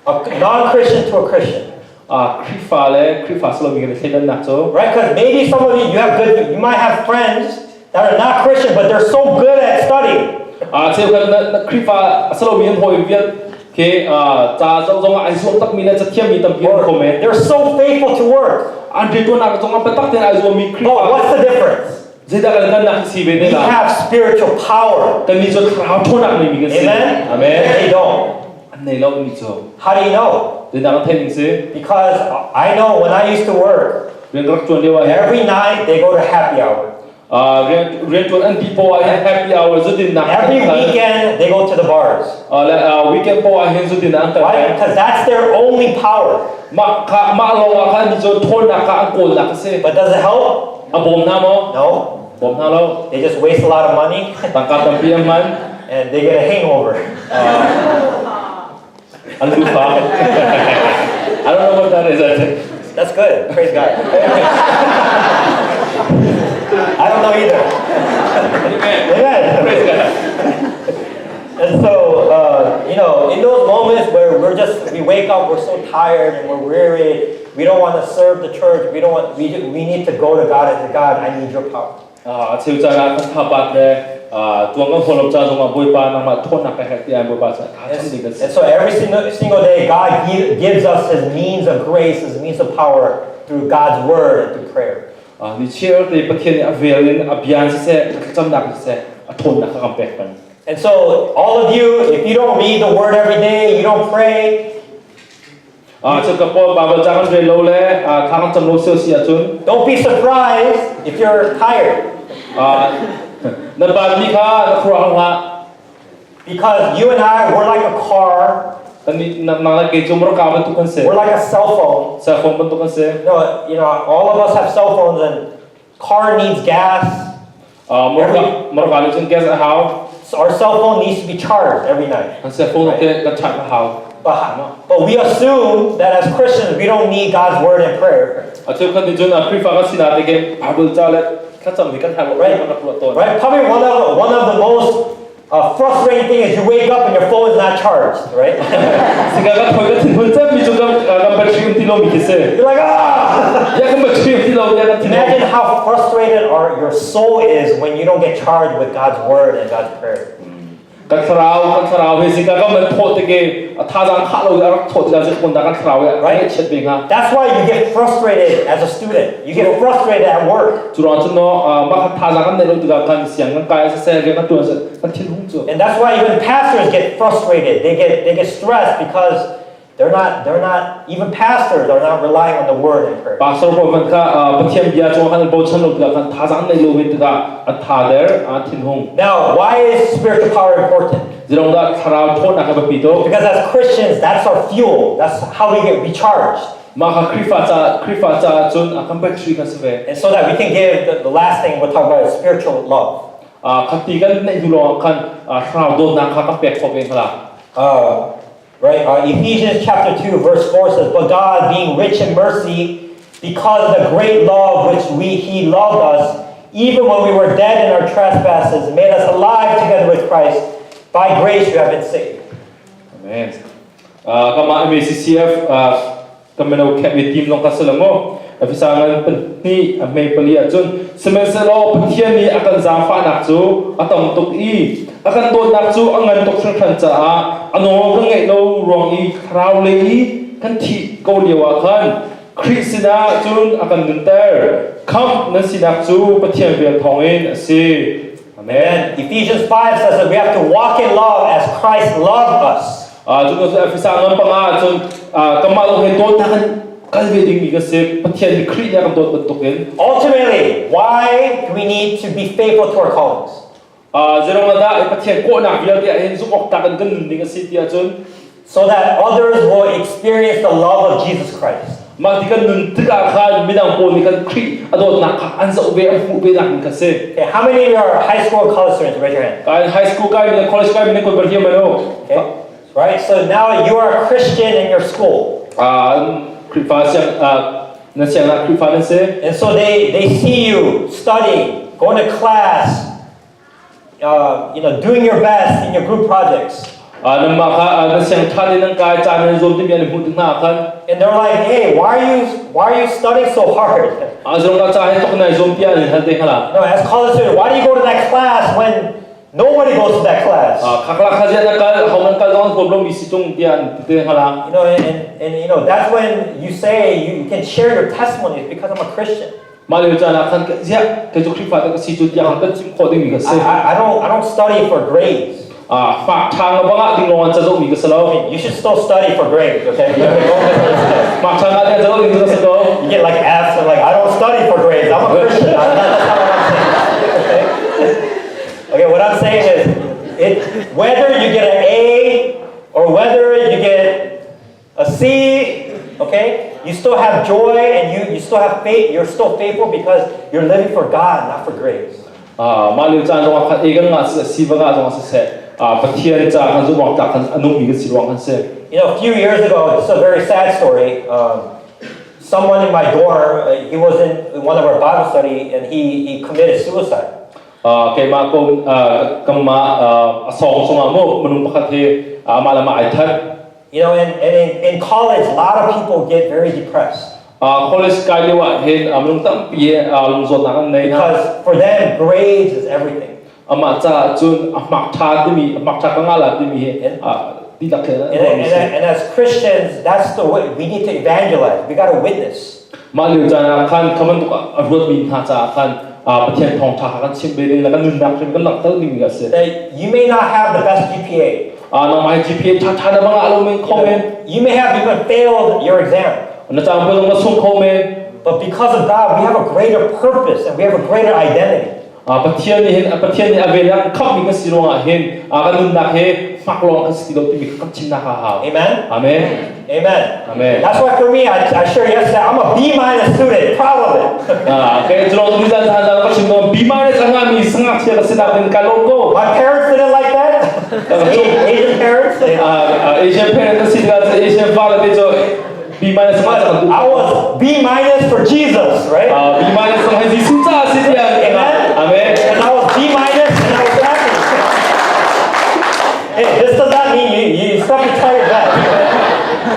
a non-Christian to a Christian? Ah, Khrihfa le Khrihfa si lomi kan thleidannak cu. Right? Because maybe some of you, you have good, you might have friends that are not Christian, but they're so good at studying. Ah, cheukhat na, na Khrihfa a si lomi an hawi vial khi, ah, ca zoh zongah aa zuam takmi le cathiammi tampi an kho men. They're so faithful to work. An rianṭuannak zongah biatak tein aa zuammi Khrihfa. But what's the difference? Zeidah kan kannak si ve? We have spiritual power. Kannih cu thlarau ṭhawnnak neimi kan si. Amen? Amen. They don't. An nei lo, annih cu. How do you know? Zeidah kan theih ning si? Because I know when I used to work, rian ka rak ṭuan lio ah hin, every night they go to happy hour. Ah, rian, rianṭuan an dih paoh ah hin happy hour, zahdinnak an kal. Every weekend they go to the bars. Ah, le, ah, weekend paoh ah hin zahdinnak an kal. Why? Because that's their only power. Mah kha, mah lawng ah khan annih cu ṭhawnnak kha an kawlnak a si. But does it help? A bawm hna maw? No. Bawm hna lo. They just waste a lot of money. Tangka tampi an hman. And they get a hangover. Ah. An lupa. I don't know what that is. That's good. Praise God. I don't know either. Amen. Amen. Praise God. And so, uh, you know, in those moments where we're just, we wake up, we're so tired and we're weary, we don't want to serve the church, we don't want, we, we need to go to God and say, "God, I need your power." Ah, a cheu caan ah kan thapat le, ah, tuang kan hawlawm ca zongah Bawipa, nangmah ṭhawnnak ka herh, tiah Bawipa ca tha And, cham ding kan si. And so every single, single day, God gi-, gives us his means of grace, his means of power through God's word and through prayer. Ah, ni chiarte Pathian nih a vel in a bia siseh, a thlacamnak siseh, a ṭhawnnak kha kan pek hmanh. And so, all of you, if you don't read the word every day, you don't pray, ah, cu ka pawl Baibal ca kan rel lo le, ah, thla kan cam lo si ahcun, don't be surprised if you're tired. Ah, na batmi kha na khuaruah hlah. Because you and I, we're like a car. Kan nih, nang, nang le kei cu motor car bantuk kan si. We're like a cell phone. Cell phone bantuk kan si. No, you know, all of us have cell phones and car needs gas. Ah, motor car, every motor car nih cun gas a hau. So our cell phone needs to be charged every night. Kan cell phone, right? Kan charge a hau. But, but we assume that as Christians, we don't need God's word and prayer. A cheukhat nih cun, ah, Khrihfa kan si nain Baibal ca le thlacam hi kan herh lo, right? Kan rak ruah tawn. Right? Probably one of, one of the most, uh, frustrating thing is you wake up and your phone is not charged, right? Sika kan thoi kan thinhun cemmi cu kan, ah, kan battery um ti lo mi khi si. You're like, "Ah!" Ya kan battery um ti lo, ya kan thinhun. Imagine how frustrated our, your soul is when you don't get charged with God's word and God's prayer. Kan thlarau, kan thlarau he zingka kan man thawh tikah a thazaang khah lo a rak thawh tikah zingkunda kan thlarau he a Right? Chet ve hnga. That's why you get frustrated as a student. You get frustrated at work. Curuang cun no, ah, mah khat thazaang kan neih lo tikah kan siang kan kai a siseh, kan tuan a siseh, kan thinhung cu. And that's why even pastors get frustrated. They get they get stressed because they're not they're not even pastors are not relying on the word and prayer. Pastor pawl hmanh kha, ah, Pathian bia cungah khan an bochan lo tikah khan thazaang neih lo ve tikah an thader, an thinhung. Now, why is spiritual power important? Zeiruangah thlarau thawhnak a biapi tuk? Because as Christians, that's our fuel. That's how we get recharged. Mah kha Khrihfa ca, Khrihfa ca cun a kan battery kan si ve. And so that we can give the, the last thing we'll talk about is spiritual love. Ah, khati kan neih hnu lawng khan, ah, thlarau dawtnak kha kan pek khawh ve hna. Uh, Right? Uh, Ephesians chapter two, verse four says, "But God, being rich in mercy, because of the great love which we, He loved us, even when we were dead in our trespasses, made us alive together with Christ. By grace you have been saved." Amen. Uh, kama M A C C F, uh, kama no khat mi tim long ka salam mo. Efesa ngan pahnih a hme pali ahcun, sihmanhsehlaw Pathian nih a kan zaangfahnak cu a tam tuk i, a kan dawtnak cu a ngan tuk hringhran caah, a nawl kan ngeih lo ruang i thlarau lei i kan thih ko lio ah khan Khrih sinah cun a kan nunter. Khamh nan sinak cu Pathian vial thawngin a si. Amen. Ephesians five says that we have to walk in love as Christ loved us. Ah, cun Efesa ngan panga ah cun, ah, kanmah zong he dawtnak kan kal ve dingmi kan si, Pathian nih Khrih nih a kan dawt bantukin. Ultimately, why do we need to be faithful to our callings? Ah, zeiruangah dah Pathian kawhnak vialte ah hin zumhawktlak in kan nun ding a si ti ahcun, So that others will experience the love of Jesus Christ. Mah ti kan nun tikah khan midang pawl nih kan Khrih a dawtnak kha an zoh ve, an hmuh ve nak ding kan si. Okay, how many of you are high school and college students? Raise your hand. Kan high school kai mi le college kai mi le kawlpar hiam maw? Okay. Right? So now you are a Christian in your school. Ah, Khrihfa siang, ah, nan siangah Khrihfa nan si. And so they, they see you studying, going to class, uh, you know, doing your best in your group projects. Ah, nanmah kha, ah, nan siang ṭha tein nan kai, caan nan zuam timi an i hmuh tik hna khan. And they're like, "Hey, why are you, why are you studying so hard?" Ah, zeiruangah caan he tluk nai zuam tiah an i hal te hna. You know, as college students, why do you go to that class when nobody goes to that class? Ah, kha kha ziah na kal, ho nan kal zong an huam lomi si tung tiah an ti te hna. You know, and, and, and, you know, that's when you say, you, you can share your testimonies because I'm a Christian. Mah lio caan ah khan ka ziah, kei cu Khrihfa te ka si cu tiah khan kan chim khawh dingmi ka si. I, I, I don't, I don't study for grades. Ah, hmangṭha bangah ding lawng an ca zohmi ka si lo. You should still study for grades, okay? You have to go to school. Hmangṭha tiah ca zoh ding ka si ko. You get, like, Fs and, like, "I don't study for grades. I'm a Christian." I'm not, that's not what I'm saying. Okay? Okay, what I'm saying is, it, whether you get an A or whether you get a C, okay? You still have joy and you, you still have faith. You're still faithful because you're living for God, not for grades. Ah, mah lio caan zongah khan A kan ngah siseh, C va ngah zongah siseh, ah, Pathian ca kan zumhawktlak khan a nungmi kan si ruang kan si. You know, a few years ago, this is a very sad story. Um, someone in my dorm, uh, he was in one of our Bible study and he, he committed suicide. Ah, keimah ko, ah, kanmah, ah, a sawng sungah maw, minung pakhat hi, ah, amah le amah aa that. You know, and, and in, in college, a lot of people get very depressed. Ah, college kai lio ah hin, ah, minung tampi he, ah, lungzuatnak an nei hna. Because for them, grades is everything. Amah caah cun a hmangṭha timi, a hmangṭha ka ngah lai timi hi, ah, dihlak he an And, ruahmi and, si. And as Christians, that's the way we need to evangelize. We got to witness. Mah lio caan ah khan kha bantuk a ruatmi hna caah khan, ah, Pathian thawngṭha kha kan chimh ve ding le kan nunnak hrim kan langhter dingmi a si. That you may not have the best G P A. Ah, nangmah hi G P A ṭha ṭha na bang ah lo men kho men. You may have even failed your exam. Na caan pawh zong na sung kho men. But because of God, we have a greater purpose and we have a greater identity. Ah, Pathian nih hin, ah, Pathian nih a velnak khamhmi kan si ruangah hin, ah, kan nunnak he hmak lawng kan si ti lo timi kha kan chimnak a hau. Amen? Amen. Amen. Amen. That's why for me, I, I shared yesterday, I'm a B minus student, proud of it. Ah, kei cu lawng nizan zan zan ka chim ko, B minus a ngahmi sangah chia ka si nak in ka lawm ko. My parents didn't like that. Asian parents. Ah, ah, Asian parents ka si nak, Asian father te cu B minus ngah cang tu. I was B minus for Jesus, right? Ah, B minus zong hi Jesuh ca a si tiang. Amen. Amen. And I was B minus and I was happy. Hey, this does not mean you, you still have to try your best.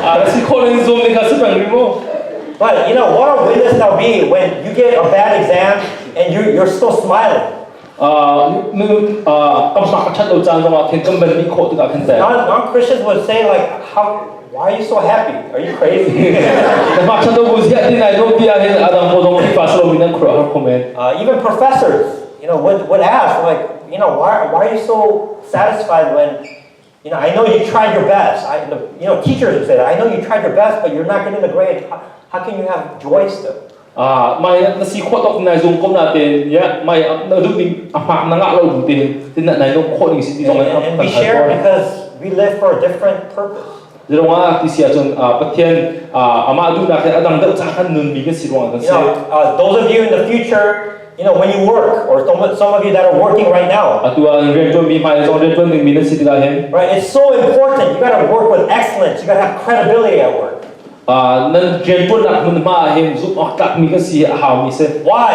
Ah, na si khawh ning zom ning kha si peng rih maw? But you know, what a witness that'll be when you get a bad exam and you, you're still smiling. Ah, nu, ah, ka hmah a ṭhat lo caan zongah khin kan van nih khawh tikah khin te. Non, non-Christians would say, like, "How, why are you so happy? Are you crazy?" Ka hmah ṭhat lo bu ziah ti nai lo ti ah hin a dang pawl zong Khrihfa si lo mi nan khur a har kho men. Uh, even professors, you know, would, would ask, like, you know, "Why, why are you so satisfied when, you know, I know you tried your best." I, the, you know, teachers would say that. "I know you tried your best, but you're not getting the grade. How, how can you have joy still?" Ah, mai na si khawh tawk nai zong ko na te, ya, mai na duh ding a hmak na ngah lo bu te, tin na nai zong khawh ding si ti zong. And, and, and we share because we live for a different purpose. Zirong a ti si ahcun, ah, Pathian, ah, amah duhnak he a dang deuh caah kan nunmi kan si ruangah kan si. You know, uh, those of you in the future, you know, when you work, or some, some of you that are working right now, atu ah rianṭuanmi hmai zong rianṭuan dingmi nan si tikah hin, right, it's so important. You got to work with excellence. You got to have credibility at work. Ah, nan rianṭuannak hmun hma ah hin zumhawktlakmi kan si hi a haumi si. Why?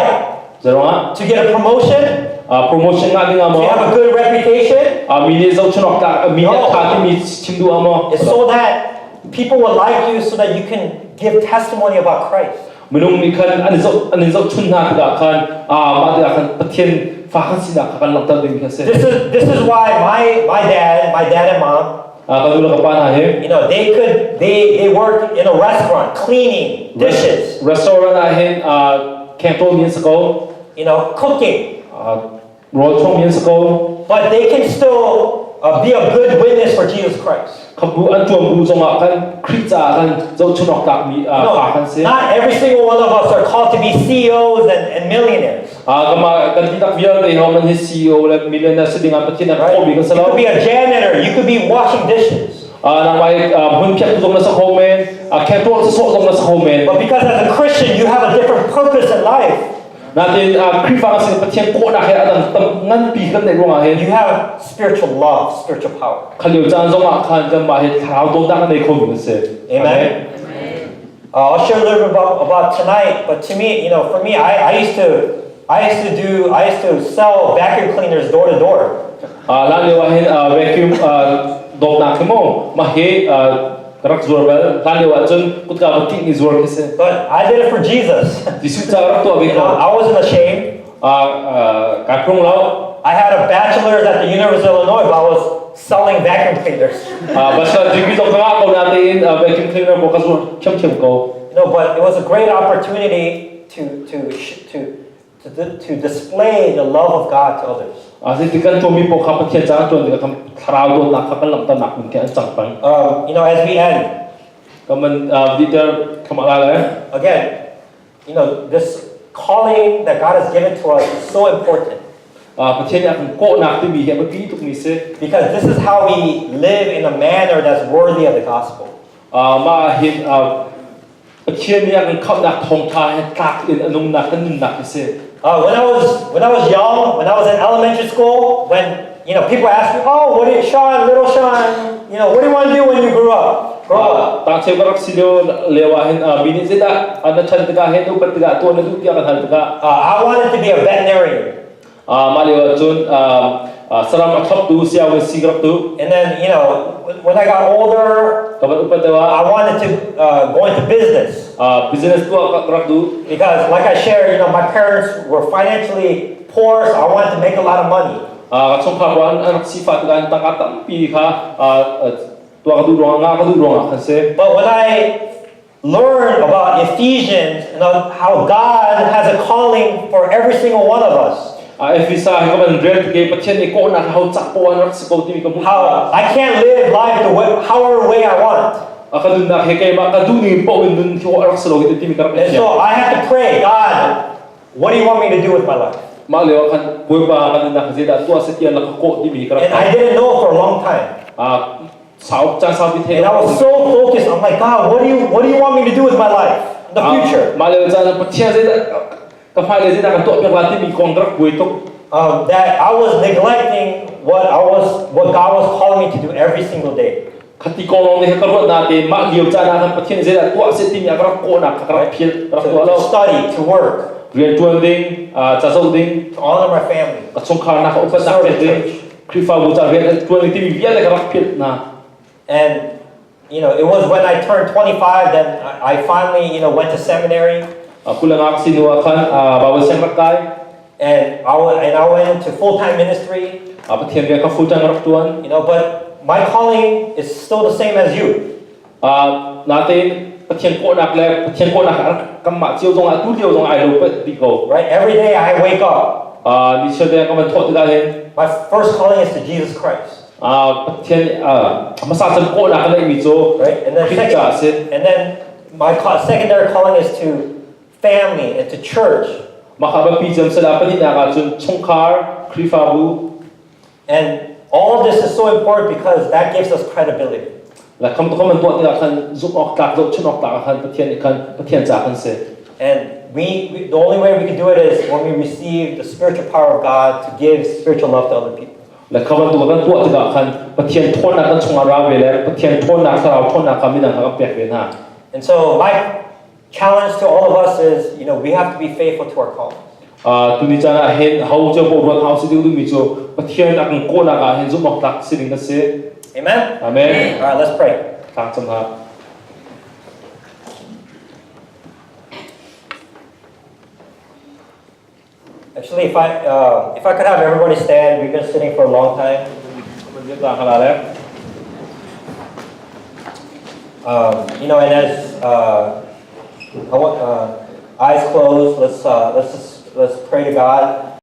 Zeiruangah? To get a promotion? Ah, promotion ngah dingah maw? To have a good reputation? Ah, mi nih zohchunh awktlak, mi nih a ṭha timi chim duh ah maw? It's so that people will like you so that you can give testimony about Christ. Minung nih khan an i zoh, an i zohchunh hna tikah khan, ah, mah tikah khan Pathian fa kan sinak kha kan langhter ding kha si. This is, this is why my, my dad, my dad and mom, ah, ka nu le ka pa hna hi, you know, they could, they, they work in a restaurant, cleaning, dishes. Restaurant ah hin, ah, khengtawl mi an si ko. You know, cooking. Ah, rawl chong mi an si ko. But they can still, uh, be a good witness for Jesus Christ. Kha bu an ṭuan bu zongah khan Khrih caah khan zohchunh awktlakmi, ah, fa kan si. Not every single one of us are called to be C E Os and, and millionaires. Ah, kanmah kan dihlak vialte hau nan hi C E O le millionaire si dingah Pathian a kawhmi kan si lo. You could be a janitor, you could be washing dishes. Ah, nangmah hi, ah, hmun phiat zong na si kho men, ah, khengtawl sawh zong na si kho men. But because as a Christian, you have a different purpose in life. Nain, ah, Khrihfa kan si Pathian kawhnak he a dang tam nganpi kan neih ruangah hin, you have spiritual love, spiritual power. Kha lio caan zongah khan kanmah hi thlarau dawtnak a nei kho kan si. Amen. Amen. Uh, I'll share a little bit about, about tonight, but to me, you know, for me, I, I used to, I used to do, I used to sell vacuum cleaners door to door. Ah, hlan lio ah hin, ah, vacuum, ah, dawtnak hi maw, mah hi, ah, ka rak zuar bal. Hlan lio ah cun kutka va tih nih zuar khi si. But I did it for Jesus. Jesuh caah rak tuah ve ko. You know, I wasn't ashamed. Ah, ah, ka hrung lo. I had a bachelor's at the University of Illinois, but I was selling vacuum cleaners. Ah, bachelor degree zong ka ngah ko nain, ah, vacuum cleaner pawl ka zuar ṭhiamṭhiam ko. You know, but it was a great opportunity to, to, sh- to, to, to display the love of God to others. Ah, si ti kan ṭuanmi pawl kha Pathian caah ṭuan tikah kan thlarau dawtnak kha kan langhternak hmun khi an cang peng. Um, you know, as we end, kan van, ah, dihter kha mah lai le. Again, you know, this calling that God has given to us is so important. Ah, Pathian nih a kan kawhnak timi hi a biapi tukmi si. Because this is how we live in a manner that's worthy of the gospel. Ah, mah hin, ah, Pathian nih a kan khamhnak thawngṭha he tlak in a nungnak kan nunnak hi si. Uh, when I was, when I was young, when I was in elementary school, when, you know, people ask me, "Oh, what do you, Sean, little Sean, you know, what do you want to do when you grow up, grow up?" Ah, tangcheu ka rak si lio, lio ah hin, ah, mi nih zeidah, ah, na ṭhan tikah hin, na upat tikah tuah na duh tiah kan hal tikah, uh, I wanted to be a veterinarian. Ah, mah lio ahcun, ah, ah, saram a thloptu siavuan si ka rak duh. And then, you know, when, when I got older, ka van upat lio ah, I wanted to, uh, go into business. Ah, business tuah ka rak duh. Because, like I shared, you know, my parents were financially poor, so I wanted to make a lot of money. Ah, ka chungkhar pawl an, an rak sifah tikah an tangka tampi kha, ah, ah, tuah ka duh ruangah, ngah ka duh ruangah khan si. But when I learn about Ephesians and how God has a calling for every single one of us. Ah, Efesa hi ka van rian tikah Pathian nih kawhnak hau cak paoh an rak si ko timi ka hmuh. How I can't live life the way, however way I want. Ah, ka nunnak he keimah ka duhning paoh in nun hi a rak si lo hi timi ka rak. And so I have to pray, "God, what do you want me to do with my life?" Mah lio ah khan Bawipa, ka nunnak he zeidah tuah si tiah na ka kawh timi ka rak. And I didn't know for a long time. Ah, sau, caan sau ti thei. And I was so focused. I'm like, "God, what do you, what do you want me to do with my life in the future?" Ah, mah lio caan Pathian zeidah ka hmailei zeidah kan tuahpiak lai timi kong ka rak buai tuk. Um, that I was neglecting what I was, what God was calling me to do every single day. Khati kong lawng nih ka ruat nain mah lio caan ah kan Pathian zeidah tuah si timi a ka rak kawhnak ka rak philh, ka rak tuah lo. To study, to work. Rianṭuan ding, ah, cazoh ding. To honor my family. Ka chungkhar nak, ka upatnak pek ding. Serve the church. Khrihfabu ca rianṭuan ding timi vialte ka rak philh hna. And, you know, it was when I turned twenty-five that I, I finally, you know, went to seminary. Ah, kul le nga ka si hnu ah khan, ah, Baibal siang rak kai. And I went, and I went into full time ministry. A Pathian biak kha full time a rak ṭuan. You know, but my calling is still the same as you. A, natein Pathian kawhnak le Pathian kawhnak a rak kanmah cio zongah, tu lio zongah aa lo pah dih ko. Right? Every day I wake up, A, nihin te ka van thawh tikah hin, my first calling is to Jesus Christ. A, Pathian, a, a hmasa cun kawhnak ka neihmi cu, Right? And then Khrih ca a si. Second, and then my call, secondary calling is to family and to church. Mah kha biapi cem sila, pahnihnak ah cun chungkhar, Khrihfabu. And all of this is so important because that gives us credibility. Le khamtu kha man tuah tikah khan zumh awk tlak, zohchunh awk tlak ah khan Pathian nih khan Pathian ca kan si. And we, we, the only way we can do it is when we receive the spiritual power of God to give spiritual love to other people. Le kha man tu kan tuah tikah khan Pathian ṭhawnnak kan chungah ra ve le Pathian ṭhawnnak, thlarau ṭhawnnak kha midang kha kan pek ve hna. And so my challenge to all of us is, you know, we have to be faithful to our calling. Aa, tuni caan ah hin ho cio paoh ruat hau si ding duhmi cu Pathian a kan kawhnak ah hin zumh awk tlak si ding kan si. Amen? Amen. All right, let's pray. Tlang cam hlah. Actually, if I, uh, if I could have everybody stand, we've been sitting for a long time. Kan tlang hna le. Um, you know, and as uh, I want, uh, eyes closed, let's, uh, let's, just, let's pray to God.